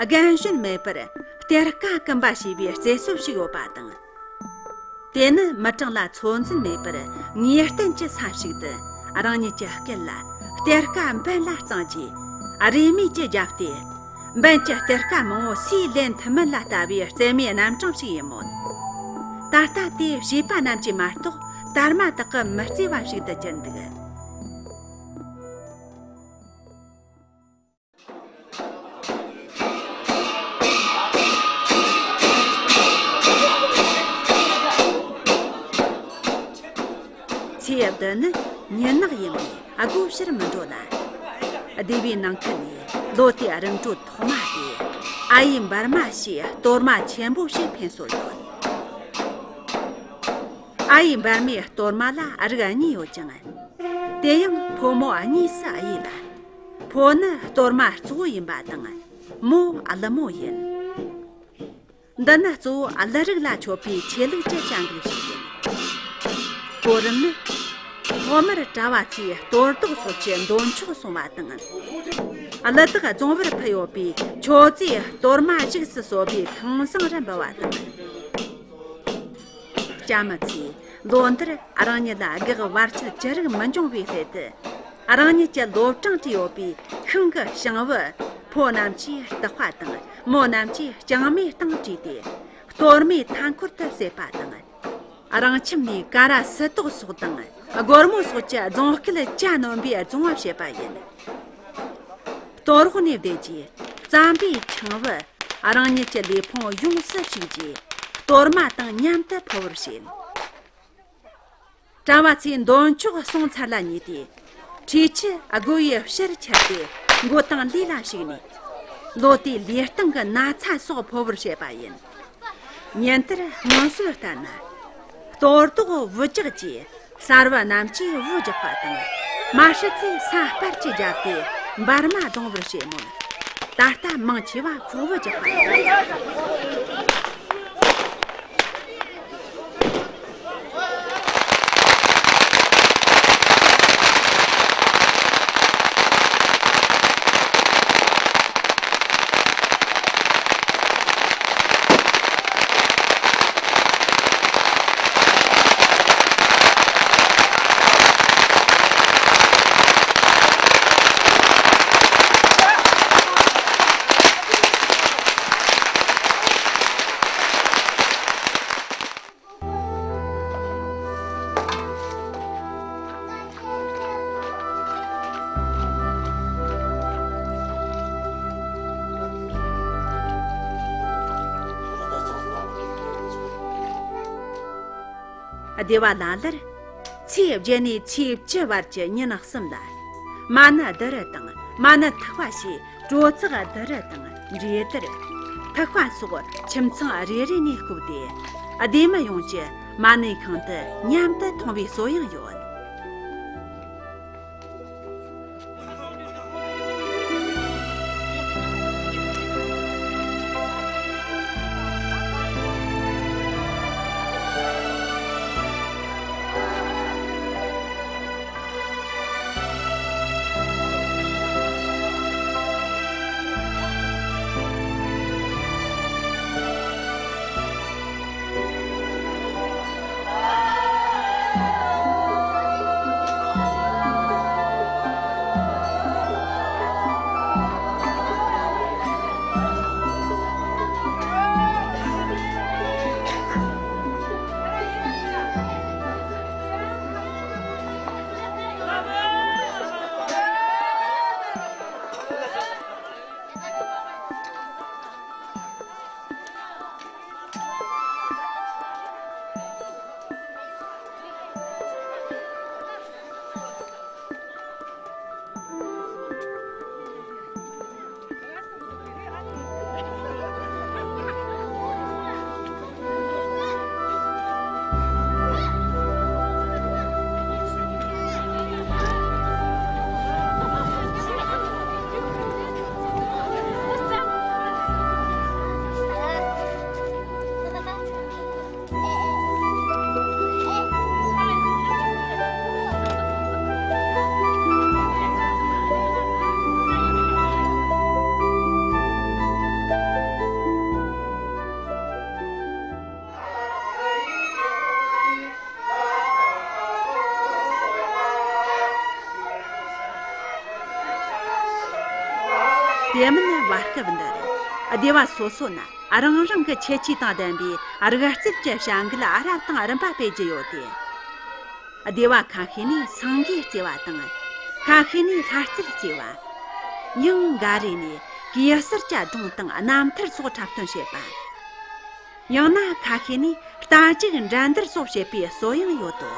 རྒན་གཞོན་མེད་པར་གཏེར་ཁ་གུམ་པ་ཞེས་པའི་རྩེད་སྲོལ་ཞིག་ཡོད་པ་དང་། དེ་ནི་མི་གྲངས་ལ་ཚོད་འཛིན་མེད་པར་ངེས་གཏན་གྱི་ས་ཞིག་ཏུ་རང་ཉིད་ཀྱི་སྐད་ལ་གཏེར་ཁ་འབེན་ལ་གཙང་རྗེས་རེས་མོས་ཀྱིས་བརྒྱབ་སྟེ། འབེན་གྱི་གཏེར་ཁ་མང་བོ་སུས་ལེན་ཐུབ་མིན་ལ་ལྟ་བུའི་རྩེད་མོའི་རྣམ་གྲངས་ཤིག་ཡིན་མོད། ད་ལྟ་དེ་བྱིས་པ་རྣམས་ཀྱིས་མ་གཏོགས་དར་མ་དག་གིས་མི་རྩེ་བ་ཞིག་ཏུ་གྱུར་འདུག། ཚེ་འདི་ནི་མྱི་ནག་ཡིན་པས་སྒོ་ཕྱིར་མི་འགྲོ་ལ། སྡེ་བའི་ནང་ཁུལ་ནས་ལོ་དེའི་རིམ་གྲོ་ཐོག་མ་དེ་ཨ་ཡེ་འབར་མ་ཞེས་གཏོར་མ་ཆེན་པོ་ཞིག་འཕེན་སྲོལ་ཡོད། ཨ་ཡེ་འབར་མའི་གཏོར་མ་ལ་རིགས་གཉིས་ཡོད་ཅིང་། དེ་ཡང་ཕོ་མོ་གཉིས་སུ་དབྱེ་ལ། ཕོ་ནི་གཏོར་མ་གཙོ་བོ་ཡིན་པ་དང་། མོ་ཀླུ་མོ་ཡིན། འདི་ནི་གཙོ་བོ་ཀླུ་རིགས་ལ་མཆོད་པའི་ཆོས་ལུགས་ཀྱི་བྱ་འགུལ་ཞིག་ཡིན། གོ་རིམ་ནི། ཐོག་མར་གྲྭ་བ་ཚོས་གཏོར་བདག་སོགས་ཀྱི་འདོན་ཆོག་སྲུང་བ་དང་། ཀླུ་བདག་རྫོང་བར་ཕུལ་ཡོད་པའི་མཆོད་རྫས་གཏོར་མ་བཞུགས་སུ་གསོལ་བའི་ཁང་བཟང་རུ་འབུལ་བ་དང་། སྐྱ་མི་ཚོས་ལོ་འདིར་རང་ཉིད་ལ་གེགས་བར་ཆད་ཅི་རིགས་མི་འབྱུང་བའི་སླད་དུ། རང་ཉིད་ཀྱི་ལོ་གྲངས་བྲིས་ཡོད་པའི་ཤིང་གི་གཤང་བུ། ཕོ་རྣམས་ཀྱིས་སྟག་པ་དང་། མོ་རྣམས་ཀྱིས་རྐྱང་མའི་སྟེང་བྲིས་ཏེ། གཏོར་མའི་མཐའ་འཁོར་དུ་བསྲེས་པ་དང་། རང་ཁྱིམ་ནས་ཀ་ར་སུ་དོག་སོགས་དང་། སྒོར་མོ་སོགས་ཀྱི་རྫོང་སྐལ་གྱ་ནོམ་པའི་རྫོང་བ་བྱེད་པ་ཡིན། གཏོར་འོག་ནས་བསྡད་རྗེས། རྩམ་པའི་ཆང་བུ། རང་ཉིད་ཀྱི་ལུས་ཕུང་ཡོངས་སུ་བྱུགས་རྗེས། གཏོར་མ་དང་མཉམ་དུ་ཕུལ་བར་བྱེད། གྲྭ་བ་ཚོས་འདོན་ཆོག་སྲུང་ཚར་ལ་ཉེ་དུས། ཁྲུས་ཆུ་སྒོ་ཡི་ཕྱིར་ཁྱེར་ཏེ། མགོ་དང་ལུས་ལ་ཞུགས་ནས། ལོ་དེའི་ལུས་སྟེང་གི་ན་ཚ་སོགས་ཕོ་བར་བྱེད་པ་ཡིན། ཉིན་དེར་སྔོན་སྲོལ་ལྟར་ན། གཏོར་བདག་བུ་ཇག་གིས་གསར་བུ་རྣམས་ཀྱིས་བུ་རྒྱག་པ་དང་། མ་ཧྲི་ཚོས་ས་སྤར་གྱིས་བརྒྱབ་སྟེ་འབར་མ་རྫོང་བར་བྱེད་མོད། ད་ལྟ་མང་ཆེ་བ་ཁོག་བུ་རྒྱག་པ་ཡིན། སྡེ་བ་ལ་ལར། ཚེས་བརྒྱད་ནས་ཚེས་བཅུ་བར་གྱི་ཉིན་གསུམ་ལ། མ་ཎི་ཏི་རུ་དང་མ་ཎི་ཐིག་པ་ཞེས། གྲོ་བཙག་ཏི་རུ་དང་འབྲས་ཏི་རུ། ཐིག་པ་སོགས་ཁྱིམ་ཚང་རེ་རེ་ནས་བསྐོལ་ཏེ། སྡེ་མི་ཡོངས་ཀྱི་མ་ཎི་ཁང་དུ་མཉམ་དུ་འཐུང་བའི་སྲོལ་ཡང་ཡོད། དེ་མིན་བར་སྐབས་འདིར་སྡེ་བ་སོ་སོ་ན་རང་རང་གི་ཁྱད་ཆོས་དང་ལྡན་པའི་རིག་རྩལ་གྱི་བྱ་འགུལ་རབ་དང་རིམ་པ་སྤེལ་རྒྱུ་ཡོད་དེ། སྡེ་བ་ཁ་ཤས་ནས་སེང་གེ་རྩེ་བ་དང་། ཁ་ཤས་ནས་ལྷ་རྩེར་རྩེ་བ། ཡང་འགའ་རེ་ནས་གེ་སར་གྱི་སྒྲུང་དང་རྣམ་ཐར་སོགས་འཁྲབ་སྟོན་བྱེད་པ། ཡང་ན་ཁ་ཤས་ནས་རྟ་རྒྱུག་འགྲན་བསྡུར་སོགས་བྱེད་པའི་སྲོལ་ཡང་ཡོད་དོ།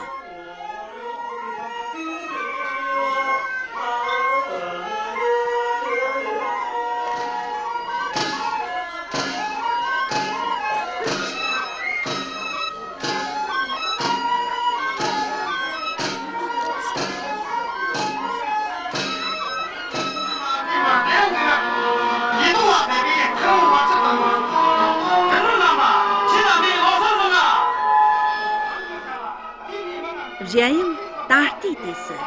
གཞན་ཡང་ད་ལྟའི་དུས་སུ་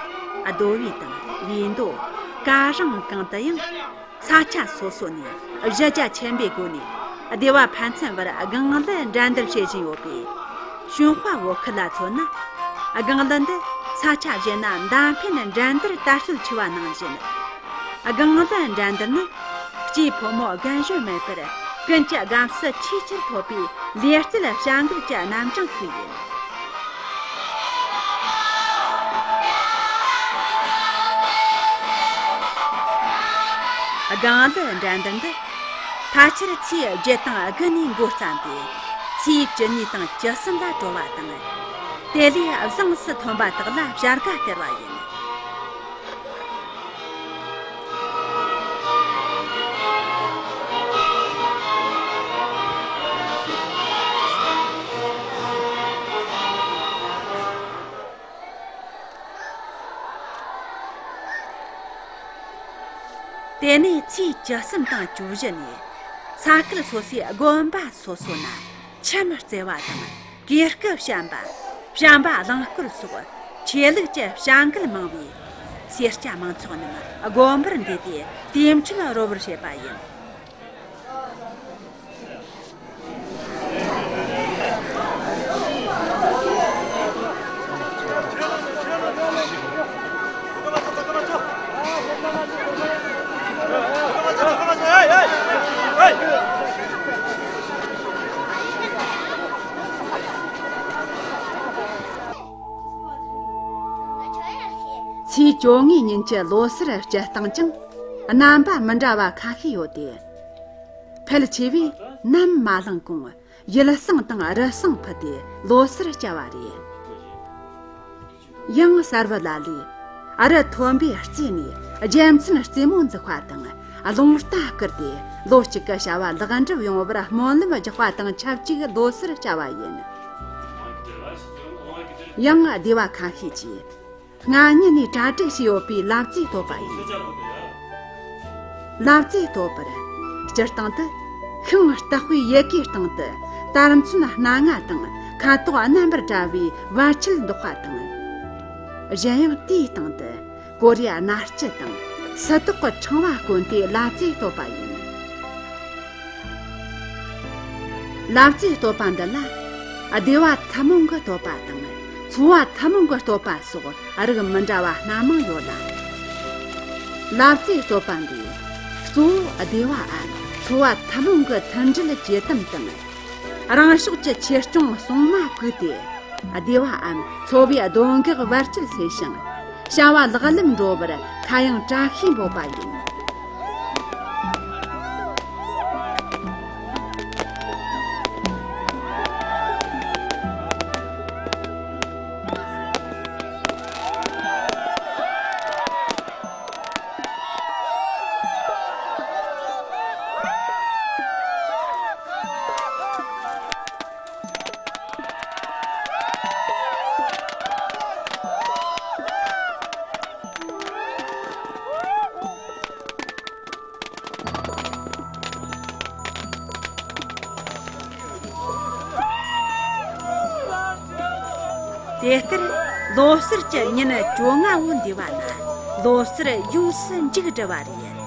རྡོ་བའི་དང་བིས་མདོ། ཀ་རང་གང་དུ་ཡང་ས་ཆ་སོ་སོ་ནས་གཞི་རྒྱ་ཆེན་པོའི་སྒོ་ནས་སྡེ་བ་ཕན་ཚུན་བར་དགང་བླུ་འགྲན་བསྡུར་བྱེད་བཞིན་ཡོད་པས། ཞུན་ཧྭ་བོད་ཁུལ་ལ་མཚོན་ན། དགང་བླུ་འདི་ས་ཆ་གཞན་ན་མདའ་འཕེན་འགྲན་བསྡུར་དར་སྲོལ་ཆེ་བ་ནང་བཞིན། དགང་བླུ་འགྲན་བསྡུར་ནི། སྐྱེས་ཕོ་མོ་རྒན་གཞོན་མེད་པར་ཀུན་གྱི་དགའ་བསུ་ཆེས་ཆེར་ཐོབ་པའི་ལེགས་རྩལ་བྱ་འགུལ་གྱི་རྣམ་གྲངས་ཤིག་ཡིན། དགང་བླུ་འགྲན་བསྡུར་འདི་ཕལ་ཆེར་ཚེས་བརྒྱད་དང་དགུ་ནས་འགོ་བརྩམས་ཏེ། ཚེས་བཅུ་གཉིས་དང་བཅུ་གསུམ་ལ་གྲོལ་བ་དང་། དེ་ལས་བཟང་སུ་ཐོན་པ་དག་ལ་བྱ་དགའ་སྟེར་བ་ཡིན། དེ་ནས་ཚེས་བཅུ་གསུམ་དང་བཅུ་བཞི་ནས་ས་ཁུལ་སོ་སོའི་དགོན་པ་སོ་སོ་ན་ཁྱིམ་བརྩེགས་པ་དང་། གོས་སྐུ་བཤམས་པ། བྱམས་པ་གླིང་སྐོར་སོགས་ཆོས་ལུགས་ཀྱི་བྱ་འགུལ་མང་བས། སེར་སྐྱ་མང་ཚོགས་རྣམས་དགོན་པར་འདུས་ཏེ་དུས་མཆོད་རོལ་པར་བྱེད་པ་ཡིན། ཚེས་བཅོ་ལྔའི་ཉིན་གྱི་ལོ་སར་སྤྱིར་བཏང་ཀྱང་རྣམ་པ་མི་འདྲ་བ་ཁ་ཤས་ཡོད་དེ། ཕལ་ཆེ་བས་ནམ་མ་ལངས་གོང་ཡུལ་བསང་དང་རི་བསང་ཕུལ་ཏེ་ལོ་སར་བཅའ་བ་རེད། ཡང་གསར་བུ་ལ་ལས་རི་མཐོན་པོའི་རྩེ་ནས་རྒྱལ་མཚན་རྩེ་མོ་འཛུགས་པ་དང་། རླུང་རྟ་བསྐུར་ཏེ་ལོ་གཅིག་གི་བྱ་བ་ལེགས་འགྲུབ་ཡོང་བར་སྨོན་ལམ་རྒྱག་པ་དང་ཆབས་ཅིག་ལོ་སར་བཅའ་བ་ཡིན། ཡང་སྡེ་བ་ཁ་ཤས་ཀྱིས་སྔ་ཉིན་ནས་གྲ་སྒྲིག་བྱས་ཡོད་པའི་ལབ་རྩེ་གཏོད་པ་ཡིན། ལབ་རྩེ་གཏོད་པར་སྤྱིར་བཏང་དུ་ཤིང་སྟག་པའི་ཡལ་གའི་སྟེང་དུ་དར་ཚོན་སྣ་ལྔ་དང་ཁ་དོག་རྣམ་པར་བཀྲ་བའི་བར་ཆད་འདོགས་པ་དང་། གཞན་ཡང་དེའི་སྟེང་དུ་ཀོ་རེ་སྣ་ལྕུ་དང་སིལ་ཏོག་གི་ཕྲེང་བ་བསྐོན་ཏེ་ལབ་རྩེ་གཏོད་པ་ཡིན། ལབ་རྩེ་གཏོད་པ་འདི་ལ་སྡེ་བ་ཐུན་མོང་གི་གཏོད་པ་དང་ཚོ་བ་ཐུན་མོང་གི་གཏོད་པ་སོགས་རིགས་མི་འདྲ་བ་སྣ་མང་ཡོད་ལ། ལབ་རྩེ་གཏོད་པ་འདིས་གཙོ་བོ་སྡེ་བའམ་ཚོ་བ་ཐུན་མོང་གི་མཐུན་སྒྲིལ་ཇེ་དམ་དང་། རང་ཕྱོགས་ཀྱི་ཆེད་སྐྱོང་གསང་བ་བཀོད་དེ། སྡེ་བའམ་ཚོ་བའི་གདོན་བགེགས་བར་ཆད་སེལ་ཞིང་། བྱ་བ་ལེགས་ལམ་འགྲོ་བར་ཁ་གཡང་བཀྲ་ཤིས་འབོད་པ་ཡིན། དེ་ལྟར་ལོ་གསར་གྱི་ཉིན་བཅོ་ལྔ་བོ་འདས་པ་ན་ལོ་གསར་ཡོངས་སུ་མཇུག་བསྒྲིལ་བ་རེད།